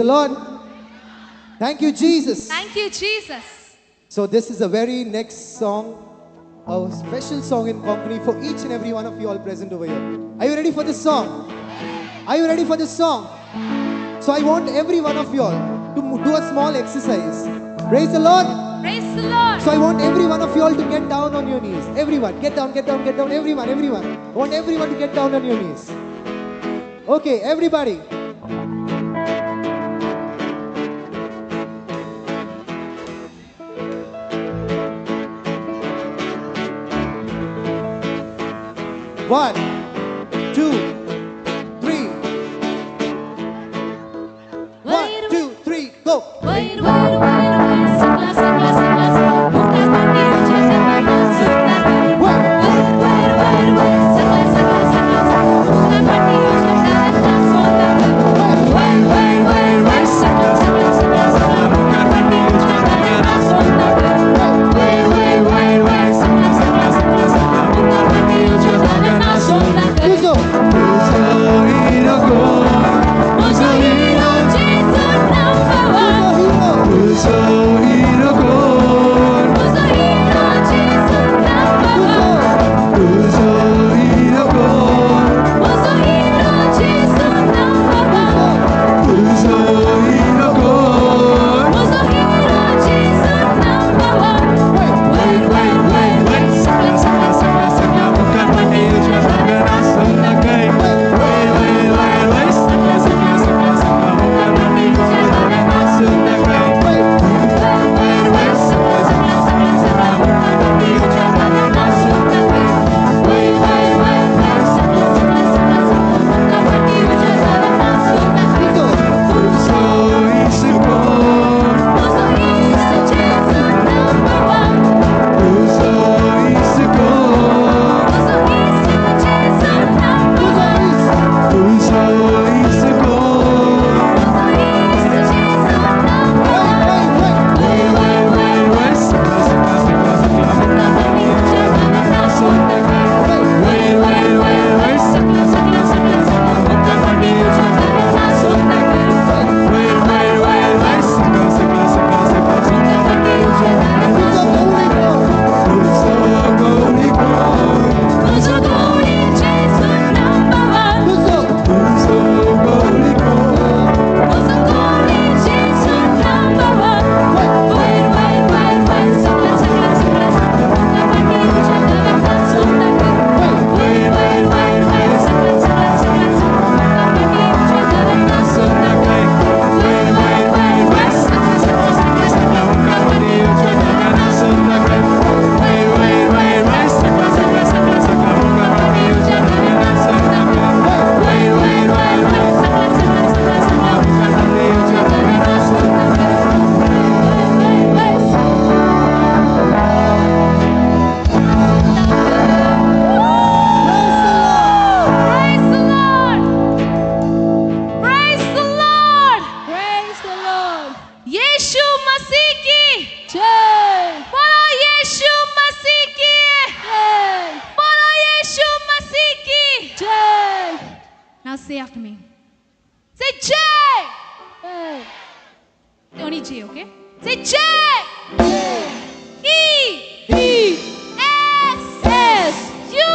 Praise the Lord. Thank you, Jesus. Thank you, Jesus. So this is the very next song, a special song in Konkani for each and every one of you all present over here. Are you ready for this song? Are you ready for this song? So I want every one of you all to do a small exercise. Praise the Lord. Praise the Lord. So I want every one of you all to get down on your knees. Everyone, get down, get down, get down. Everyone, everyone. I want everyone to get down on your knees. Okay, everybody. One, two, three. 1, 2, 3, go. Say after me. Say J. Only J, okay? Say J. E. E. S. S. U.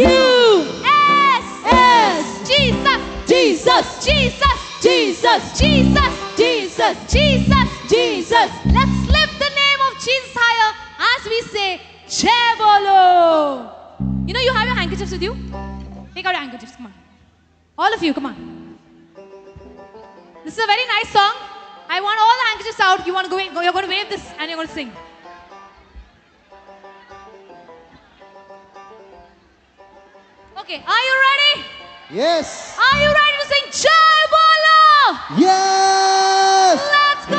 U. S. S. Jesus. Jesus. Jesus. Jesus. Jesus. Jesus. Jesus. Jesus. Let's lift the name of Jesus higher as we say Jai Bolo. You know you have your handkerchiefs with you? Take out your handkerchiefs, come on. All of you, come on. This is a very nice song. I want all the handkerchiefs out. You want to go in, you're going to wave this and you're going to sing. Okay, are you ready? Yes. Are you ready to sing Jai Bolo? Yes. Let's go.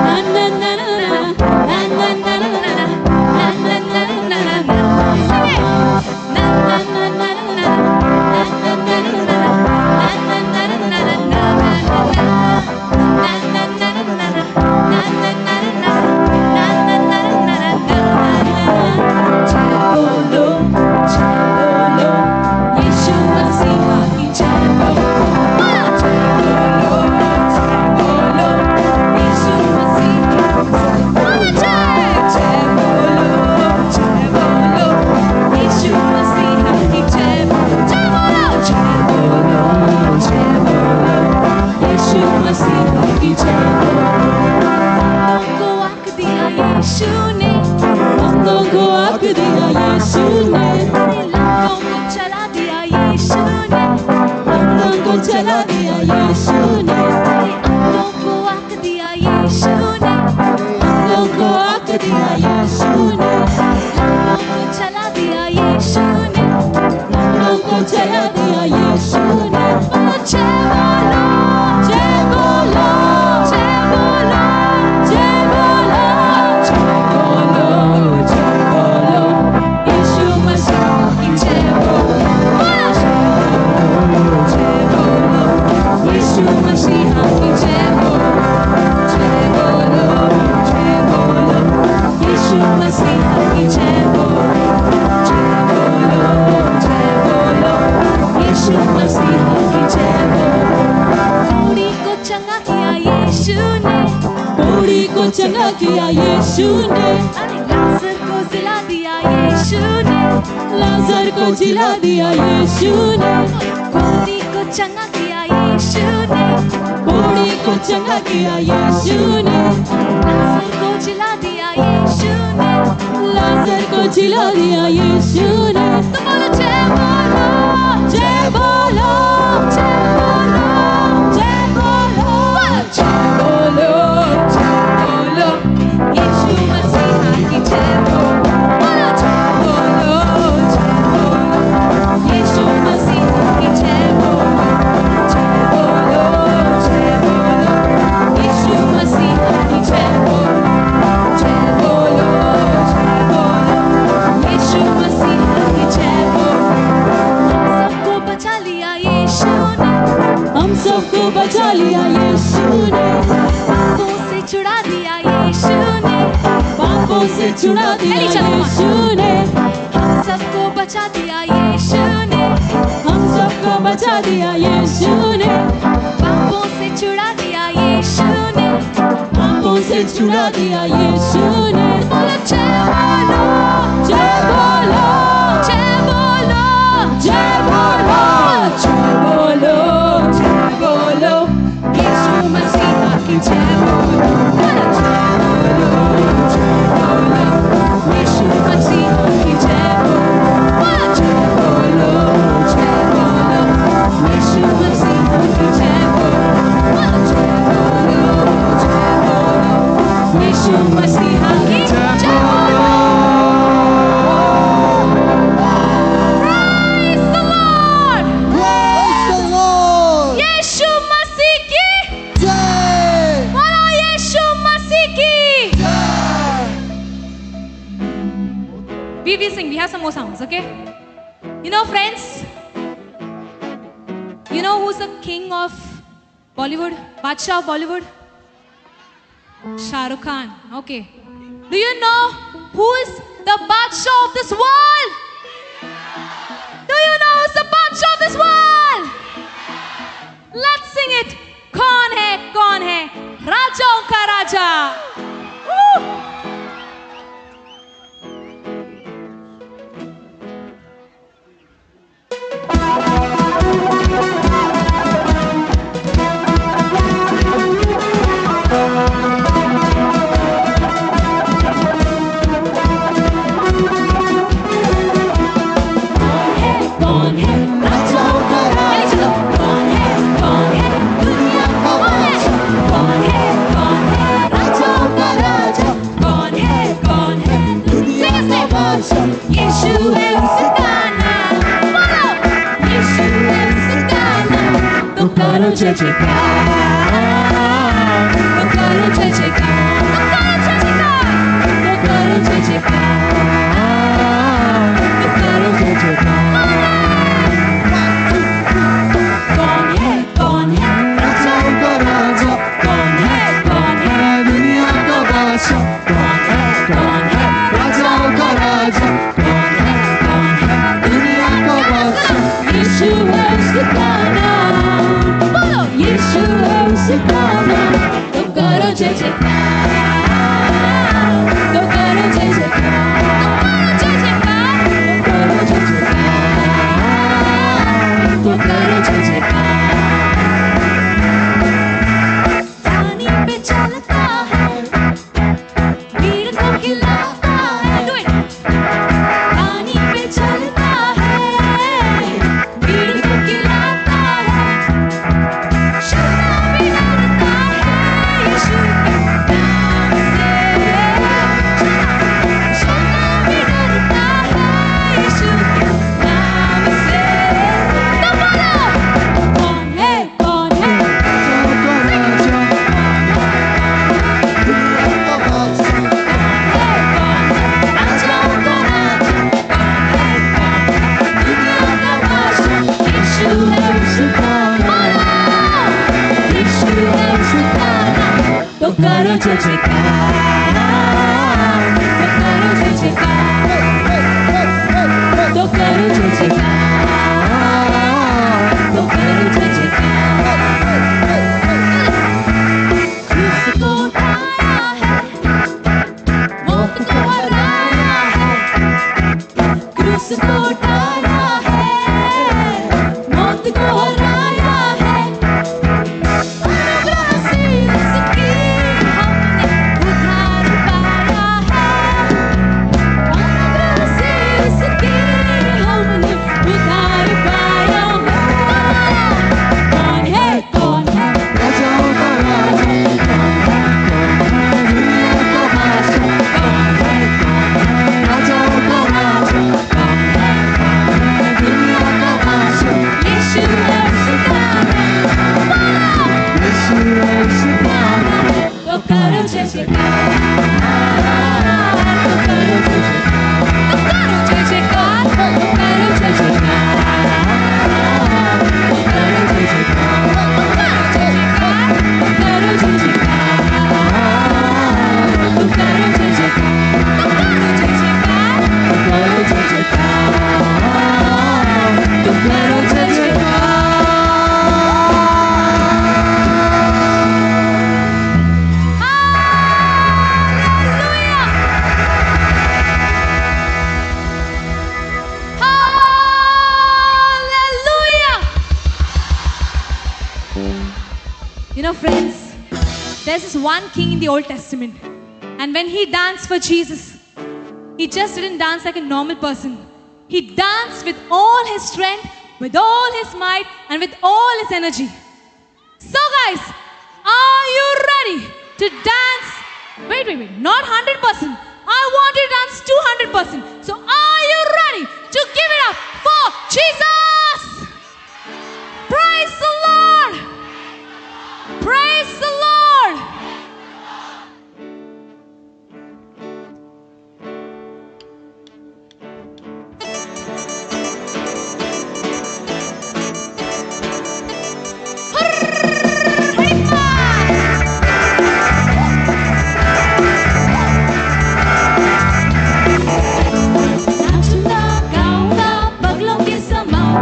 Na na na na na na na na na na na. यीशु ने, अंधों को आँख दिया यीशु ने, लंगड़ों को चला दिया यीशु ने, अंधों को चला दिया यीशु ने, अंधों को आँख दिया यीशु ने, अंधों को आँख दिया यीशु ने, लंगड़ों को चला दिया यीशु ने, लंगड़ों को चला दिया यीशु ने। बोलो जय बोलो, जय बोलो, जय बोलो, जय बोलो, जय बोलो, जय बोलो, यीशु मसीह की जय बोलो, जय बोलो, यीशु मसीह की जय बोलो, जय बोलो, जय बोलो, यीशु मसीह की जय बोलो, जय बोलो, जय बोलो, यीशु मसीह की जय बोलो। कोढ़ी को चंगा किया यीशु ने, कोढ़ी को चंगा किया यीशु ने, अरे लाजर को जिला दिया यीशु ने, लाजर को जिला दिया यीशु ने, कोढ़ी को चंगा किया यीशु ने, कोढ़ी को चंगा किया यीशु ने, लाजर को जिला दिया यीशु ने, लाजर को जिला दिया यीशु ने। तो बोलो जय बोलो, जय बोलो, जय बोलो, जय बोलो, जय बोलो, जय बोलो, यीशु मसीह की जय बोलो, जय बोलो, जय बोलो, यीशु मसीह की जय बोलो, जय बोलो, जय बोलो, यीशु मसीह की जय बोलो, जय बोलो, जय बोलो, यीशु मसीह की जय बोलो। सबको बचा लिया यीशु ने, हम सबको बचा लिया यीशु ने, पापों से छुड़ा दिया यीशु ने, पापों से छुड़ा दिया यीशु ने, हम सबको बचा दिया यीशु ने, हम सबको बचा दिया यीशु ने, पापों से छुड़ा दिया यीशु ने, पापों से छुड़ा दिया यीशु ने। बोलो जय बोलो, जय बोलो, जय बोलो, जय बोलो, जय बोलो, जय बोलो, यीशु मसीह की जय बोलो, जय बोलो, जय बोलो, यीशु मसीह की जय बोलो, जय बोलो, जय बोलो, यीशु मसीह की जय बोलो, जय बोलो, जय बोलो, यीशु मसीह की जय बोलो। Praise the Lord! Praise the Lord! यीशु मसीह की जय! बोलो यीशु मसीह की। We will sing. We have some more songs, okay? You know, friends, you know who's the king of Bollywood? Badshah of Bollywood? Shah Rukh Khan. Okay. Do you know who is the Badshah of this world? Do you know who's the Badshah of this world? Let's sing it. कौन है, कौन है राजाओं का राजा? Woo! कौन है राजाओं का राजा, कौन है, कौन है दुनिया का बादशाह, कौन है, कौन है राजाओं का राजा, कौन है, कौन है दुनिया का बादशाह, यीशु है उसका नाम, बोलो यीशु है उसका नाम। तो करो जय जयकार, तो करो जय जयकार, तो करो जय जयकार, तो करो जय जयकार, तो करो जय जयकार। कौन है, कौन है राजाओं का राजा, कौन है, कौन है दुनिया का बादशाह, कौन है, कौन है राजाओं का राजा, कौन है, कौन है दुनिया का बादशाह, यीशु है उसका नाम, बोलो यीशु है उसका नाम। तो करो जय जयकार, तो करो जय जयकार, जय जयकार, तो करो जय जयकार, तो करो जय जयकार, तो करो जय जयकार। क्रूस को उठाया है, मौत को हराया है, क्रूस को उठाया है, मौत को हराया है। अनुग्रह से उसके हमने उद्धार पाया है, अनुग्रह से उसके हमने उद्धार पाया है। कौन है, कौन है राजाओं का राजा, कौन है, कौन है दुनिया का बादशाह, कौन है, कौन है राजाओं का राजा, कौन है, कौन है दुनिया का बादशाह। यीशु है उसका, यीशु है उसका। तो करो जय जयकार, तो करो जय जयकार, तो करो जय जयकार, तो करो जय जयकार, तो करो जय जयकार, तो करो जय जयकार, तो करो जय जयकार, तो करो जय जयकार, तो करो जय जयकार, तो करो जय जयकार, तो करो जय जयकार। Hallelujah! Hallelujah! You know, friends, there's this one king in the Old Testament, and when he danced for Jesus, he just didn't dance like a normal person. He danced with all his strength, with all his might, and with all his energy. So, guys, are you ready to dance? Wait, wait, wait, not 100%. I want you to dance 200%. So, are you ready to give it up for Jesus? Praise the Lord! Praise the Lord! नाचूंगा गाऊंगा पगलों के समान,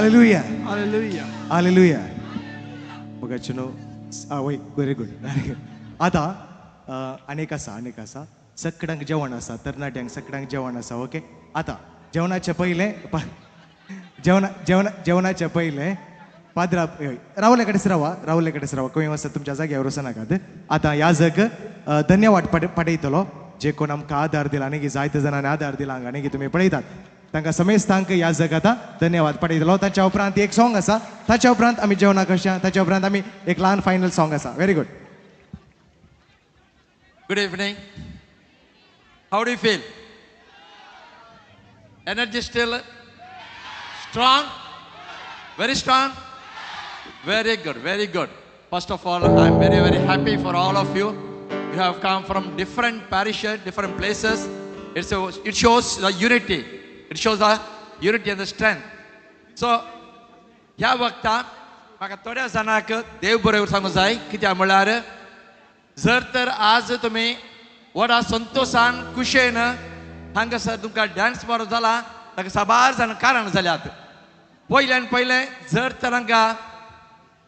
Hallelujah. Hallelujah. Hallelujah. मोगाचेनो, वय, व्हेरी गुड. आतां आनीक आसा, आनीक आसा, सगळ्यांक जेवण आसा, तरणाट्यांक सगळ्यांक जेवण आसा. ओके, आतां जेवणाचे पयलें, जेवणा जेवणा जेवणाचे पयलें पाद्रा रावले कडेच रावा, रावले कडेच रावा, खंय वचत तुमच्या जाग्यावर वचनाकात. आतां याजक धन्यवाद पाठयतलो जे कोण आमकां आदार दिला न्ही, जायते जाणांनी आदार दिला हांगा न्ही, तुमी पळयतात तांकां समेस्तांक याजक आतां धन्यवाद पाठयतलो. ताच्या उपरांत एक सॉंग आसा, ताच्या उपरांत आमी जेवणाक कशें, ताच्या उपरांत आमी एक ल्हान फायनल सॉंग आसा. Very good. Good evening. How do you feel? Energy still strong? Very strong? Very good, very good. First of all, I'm very, very happy for all of you. You have come from different parishes, different places. It shows the unity. It shows the unity and the strength. So, ह्या वक्ता म्हाका थोड्या जाणांक देव बरें सांगूंक जाय. कित्याक म्हळ्यार जर तर आज तुमी व्हडा संतोशान खुशयेन हांगासर तुमकां डांस मारूंक जाला, ताका साबार जाण कारण जाल्यात. पयल्यान पयलें जर तर हांगा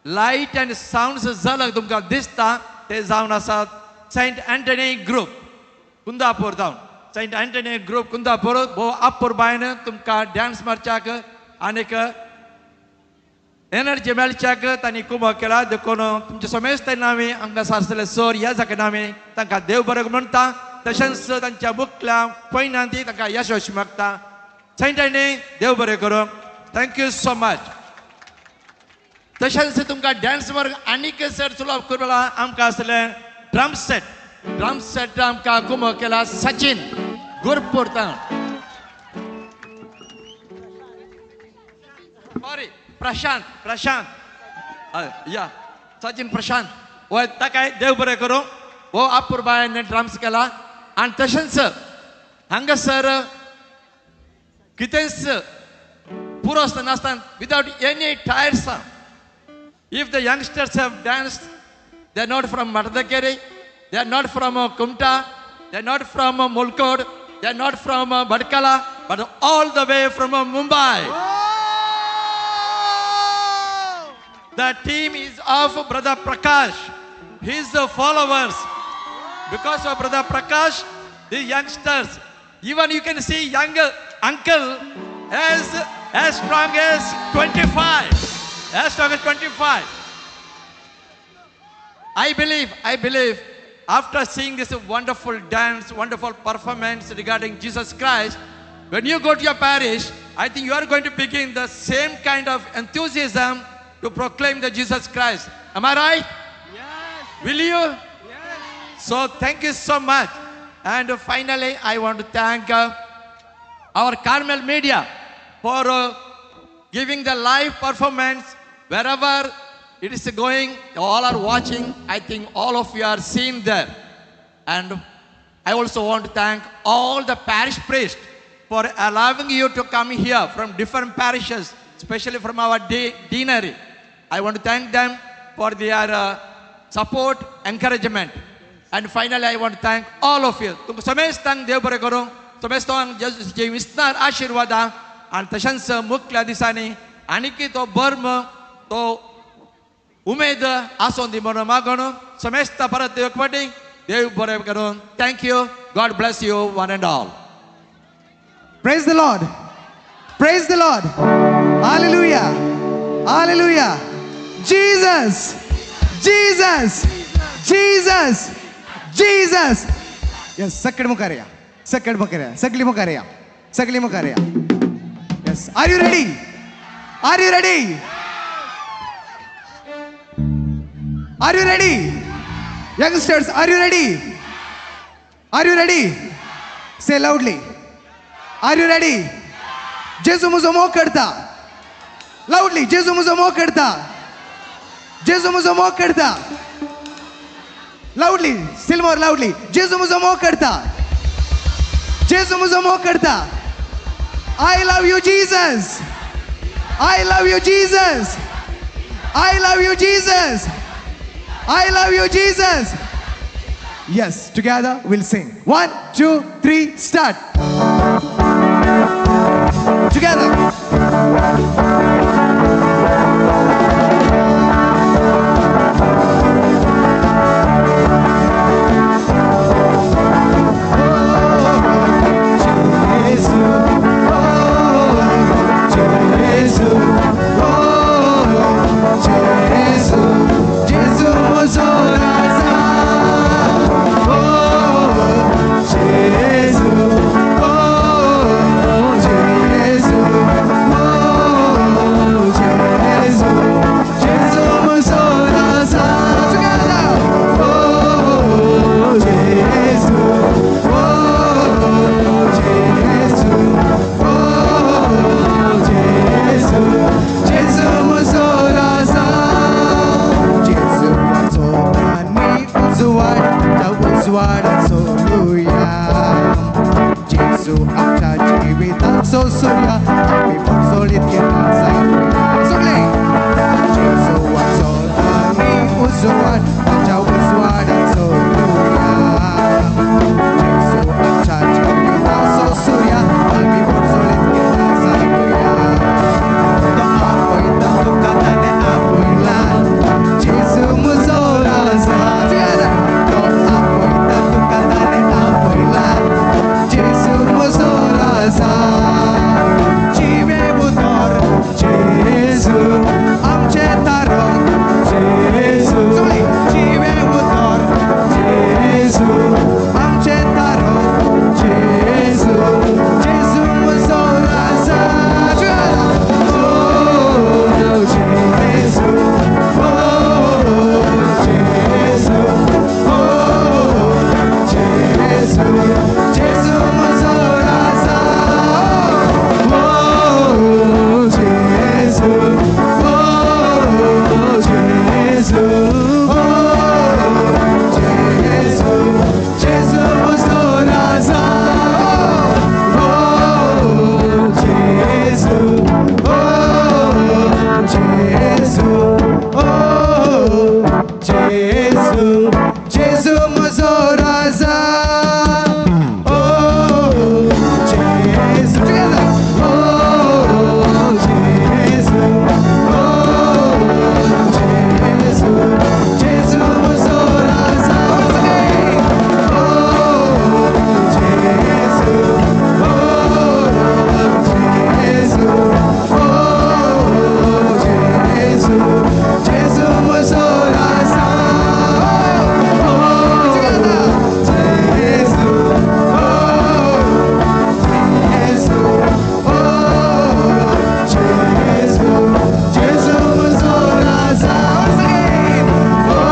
लायट आनी सावंड झलक तुमकां दिसता ते जावन आसात सेंट एंटनी ग्रुप कुंदापूर जावन. सेंट एंटनी ग्रुप कुंदापूर भोव अपुरबायन तुमकां डांस मारच्याक आनीक एनर्जी मेळच्याक तांणी कुमक केला. देखून तुमचे समेस्त नांवी हांगा सारसले सर ह्या जाका नांवी तांकां देव बरें म्हणटा, तशेंच तांच्या मुखल्या पयनांती तांकां यशस्वी मागता. सेंट एंटनी देव बरें करूं. Thank you so much. तशेंच तुमकां डांस वर्ग आनीक सर सुलभ करूं आमकां आसलें ड्रम सेट. ड्रम सेट आमकां कुमक केला सचिन गुरपूर ताण, सॉरी प्रशांत, प्रशांत या सचिन प्रशांत वय ताकाय देव बरें करूं. हो अपुरबायेन ड्रम्स केला. आनी तशेंच हांगासर कितेंच पुरो नासतना without any tiresome, if the youngsters have danced, they are not from Madakeri, they are not from Kumta, they are not from Mulkod, they are not from Bhatkala, but all the way from Mumbai. The team is of Brother Prakash, his followers. Because of Brother Prakash, the youngsters, even you can see young uncle as strong as 25. As strong as 25. I believe, after seeing this wonderful dance, wonderful performance regarding Jesus Christ, when you go to your parish, I think you are going to begin the same kind of enthusiasm to proclaim the Jesus Christ. Am I right? Yes. Will you? Yes. So thank you so much. And finally, I want to thank our Carmel Media for giving the live performance wherever it is going. All are watching. I think all of you are seen there. And I also want to thank all the parish priests for allowing you to come here from different parishes, especially from our deanery. I want to thank them for their support, encouragement. And finally, I want to thank all of you. तुमकां समेस्तांक देव बरें करूं, समेस्तांक जेजूचे विस्तार आशिर्वादा आनी तशेंच मुखल्या दिसांनी आनीक तो बर्म तो उमेद आसून दी म्हणून मागून समेस्ता परत एक फावटी देव बरें करूं. Thank you. God bless you one and all. Praise the Lord. Praise the Lord. Hallelujah. Hallelujah. Jesus. Jesus. Jesus. Jesus. Yes, सकड मुखार या, सकड मुखार या, सगळी मुखार या, सगळी मुखार या. Yes. Are you ready? Are you ready? Are you ready? Youngsters, are you ready? Are you ready? Say loudly. Are you ready? जेजू म्हजो मोग करता. Loudly. जेजू म्हजो मोग करता. जेजू म्हजो मोग करता. Loudly. Still more loudly. जेजू म्हजो मोग करता. जेजू म्हजो मोग करता. I love you, Jesus. I love you, Jesus. I love you, Jesus. I love you, Jesus. Yes, together we'll sing. 1, 2, 3, start. Together. चलुया. जेजू आमच्या जिविताचो सूर्या, आमी पर्जळीत गितां सांगुया. सगळे जेजू आमचो धनी उजवाड, ताच्या उजवाडान चलुया. जेजू आमच्या जिविताचो सूर्या, आमी पर्जळीत गितां सांगुया. तो आपयता तुका ताणें आपयला, जेजू म्हजो राजा. तो आपयता तुका ताणें आपयला, जेजू म्हजो राजा. जिवे उदर जेजू आमचें तारक जेजू. जिवे उदर जेजू आमचें तारक जेजू. जेजू म्हजो राजा. ओ जेजू, ओ जेजू, ओ जेजू, जेजू म्हजो राजा. ओ जेजू, ओ जेजू, ओ जेजू, जेजू म्हजो राजा. ओ जेजू, ओ जेजू, ओ जेजू, जेजू म्हजो राजा. ओ जेजू, together. ओ जेजू, ओ जेजू, जेजू म्हजो राजा. Once again. ओ जेजू, ओ जेजू, ओ जेजू, जेजू म्हजो राजा. ओ together. जेजू, ओ जेजू, ओ जेजू, जेजू म्हजो राजा. Once again. ओ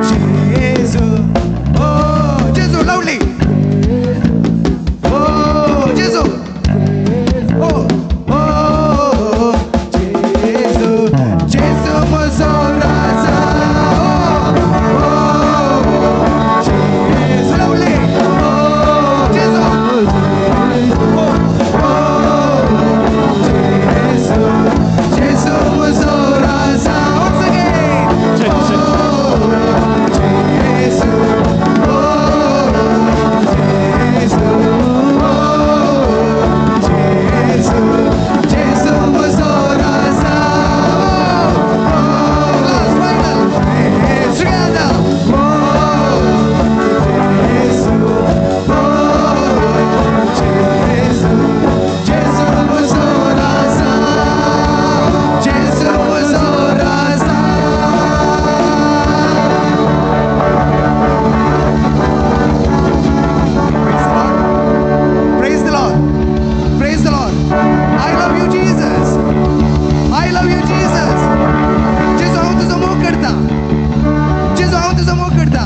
जेजू, ओ जेजू, loudly. ओ जेजू, ओ ओ जेजू, जेजू म्हजो राजा. ओ जेजू, loudly. ओ जेजू, ओ ओ जेजू, जेजू म्हजो राजा. Once again. ओ जेजू, ओ जेजू, ओ जेजू, जेजू म्हजो राजा. ओ last final. Together. ओ जेजू, ओ जेजू, जेजू म्हजो राजा. जेजू म्हजो राजा. Praise the Lord. Praise the Lord. I love you, Jesus. I love you, Jesus. जेजू हांव तुजो मोग करता. जेजू हांव तुजो मोग करता.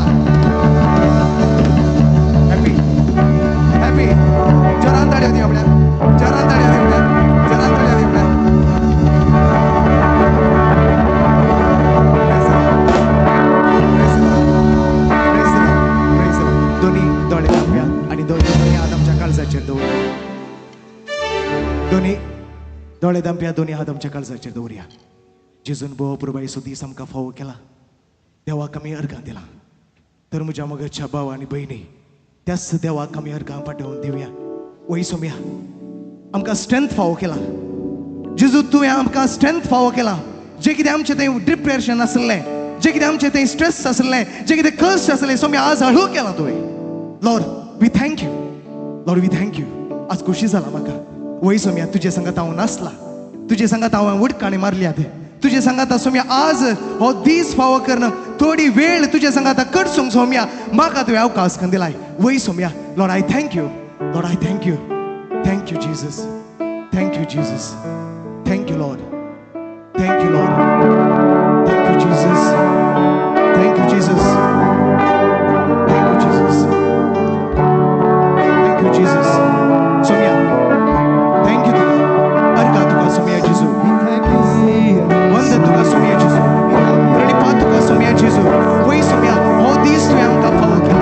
Happy, happy. जोरान ताळयो दी आपल्याक. जोरान ताळयो दी आपल्याक. जोरान ताळयो दी आपल्याक. Praise the Lord. Praise the Lord. Praise the Lord. Praise the Lord. दोन्ही दोळे धांपया आनी दोन्ही हात आमच्या काळजाचेर दवरया. दोन्ही दोळे धांपया, दोन्ही हात आमच्या काळजाचेर दवरया. जेजून भोव अपुरबायेचो दीस आमकां फावो केला. देवाक आमी अर्गां दिलां. तर म्हज्या मोगाच्या भाव आनी भयणी, त्याच देवाक आमी अर्गां पाठोवन दिवया. वय सोम्या, आमकां स्ट्रेंथ फावो केला. जेजू तुवें आमकां स्ट्रेंथ फावो केला. जे कितें आमचें थंय डिप्रेशन आसलें, जे कितें आमचें थंय स्ट्रेस आसलें, जे कितें कश्ट आसलें, सोम्या आज हळू केलां तुवें. Lord we thank you. Lord we thank you. आज खोशी जाला म्हाका. वय सोम्या, तुजे सांगात हांव नासला, तुजे सांगात हांव उडकाणी मारल्यात, तुजे सांगात सोम्या आज हो दीस फावो करून थोडी वेळ तुजे सांगात कडसूंक सोम्या म्हाका तुवें अवकाश करून दिलाय. वय Saumya, Lord I thank you. Lord I thank you. Thank you Jesus. Thank you Jesus. Thank you Lord. Thank you Lord. Thank you Jesus. Thank you Jesus. Thank you Jesus. Thank you Jesus. Somya, thank you तुका. अर्गा तुका सोम्या जेजू. वंद तुका सोम्या जेजू. प्रणिपात तुका सोम्या जेजू. वय सोम्या, हो दीस तुवें आमकां फावो केला.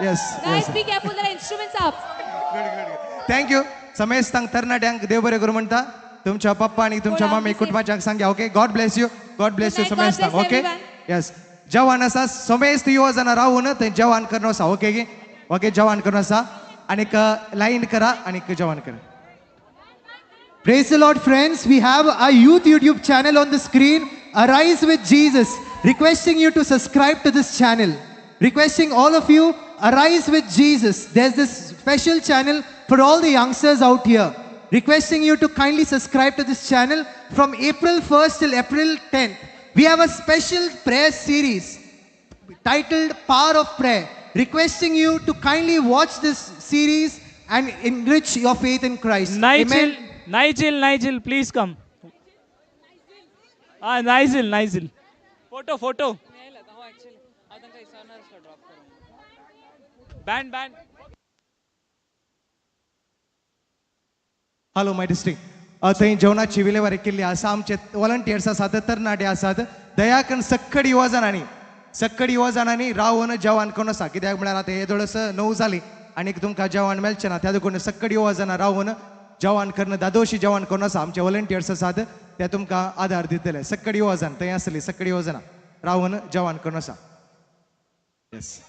Yes. Guys, be careful, there are instruments up. Thank you समेस्तांक तरणाट्यांक देव बरें करूं म्हणटा. तुमच्या पप्पा आनी तुमच्या मम्मी कुटुंबाच्यांक सांग्या. Okay, God bless you, God bless you समेस्तांक. Okay, yes. जेवण आसा समेस्त युवा जाणां रावून थंय जेवण करून आसा. ओके गे, ओके, जेवण करून आसा आनीक लायन करा आनीक जेवण करा. Praise the Lord, friends. We have our youth YouTube channel on the screen, Arise with Jesus, requesting you to subscribe to this channel. Requesting all of you, Arise with Jesus. There's this special channel for all the youngsters out here. Requesting you to kindly subscribe to this channel from April 1st till April 10th. We have a special prayer series titled Power of Prayer. Requesting you to kindly watch this series and enrich your faith in Christ. Nigel, Amen. Nigel, Nigel, please come. Ah, Nigel, Nigel. Photo, photo. Band, band. Hello my district. थंय जेवणाची विलेवारी केल्ली आसा. आमचे वॉलंटियर्स आसात, तरणाटे आसात. दया करून सक्कड युवा जाणांनी, सक्कड युवा जाणांनी रावन जेवण करून आसा. कित्याक म्हळ्यार आतां येदोळस 9 जाली आनी तुमकां जेवण मेळचें ना. त्या देखून सक्कड युवा जाणां रावन जेवण करून दादोशी जेवण करून आसा. आमचे वॉलंटियर्स आसात ते तुमकां आदार दितले. सक्कड युवा जाण थंय आसली, सक्कड युवा जाणां रावन जेवण करून आसा. Yes.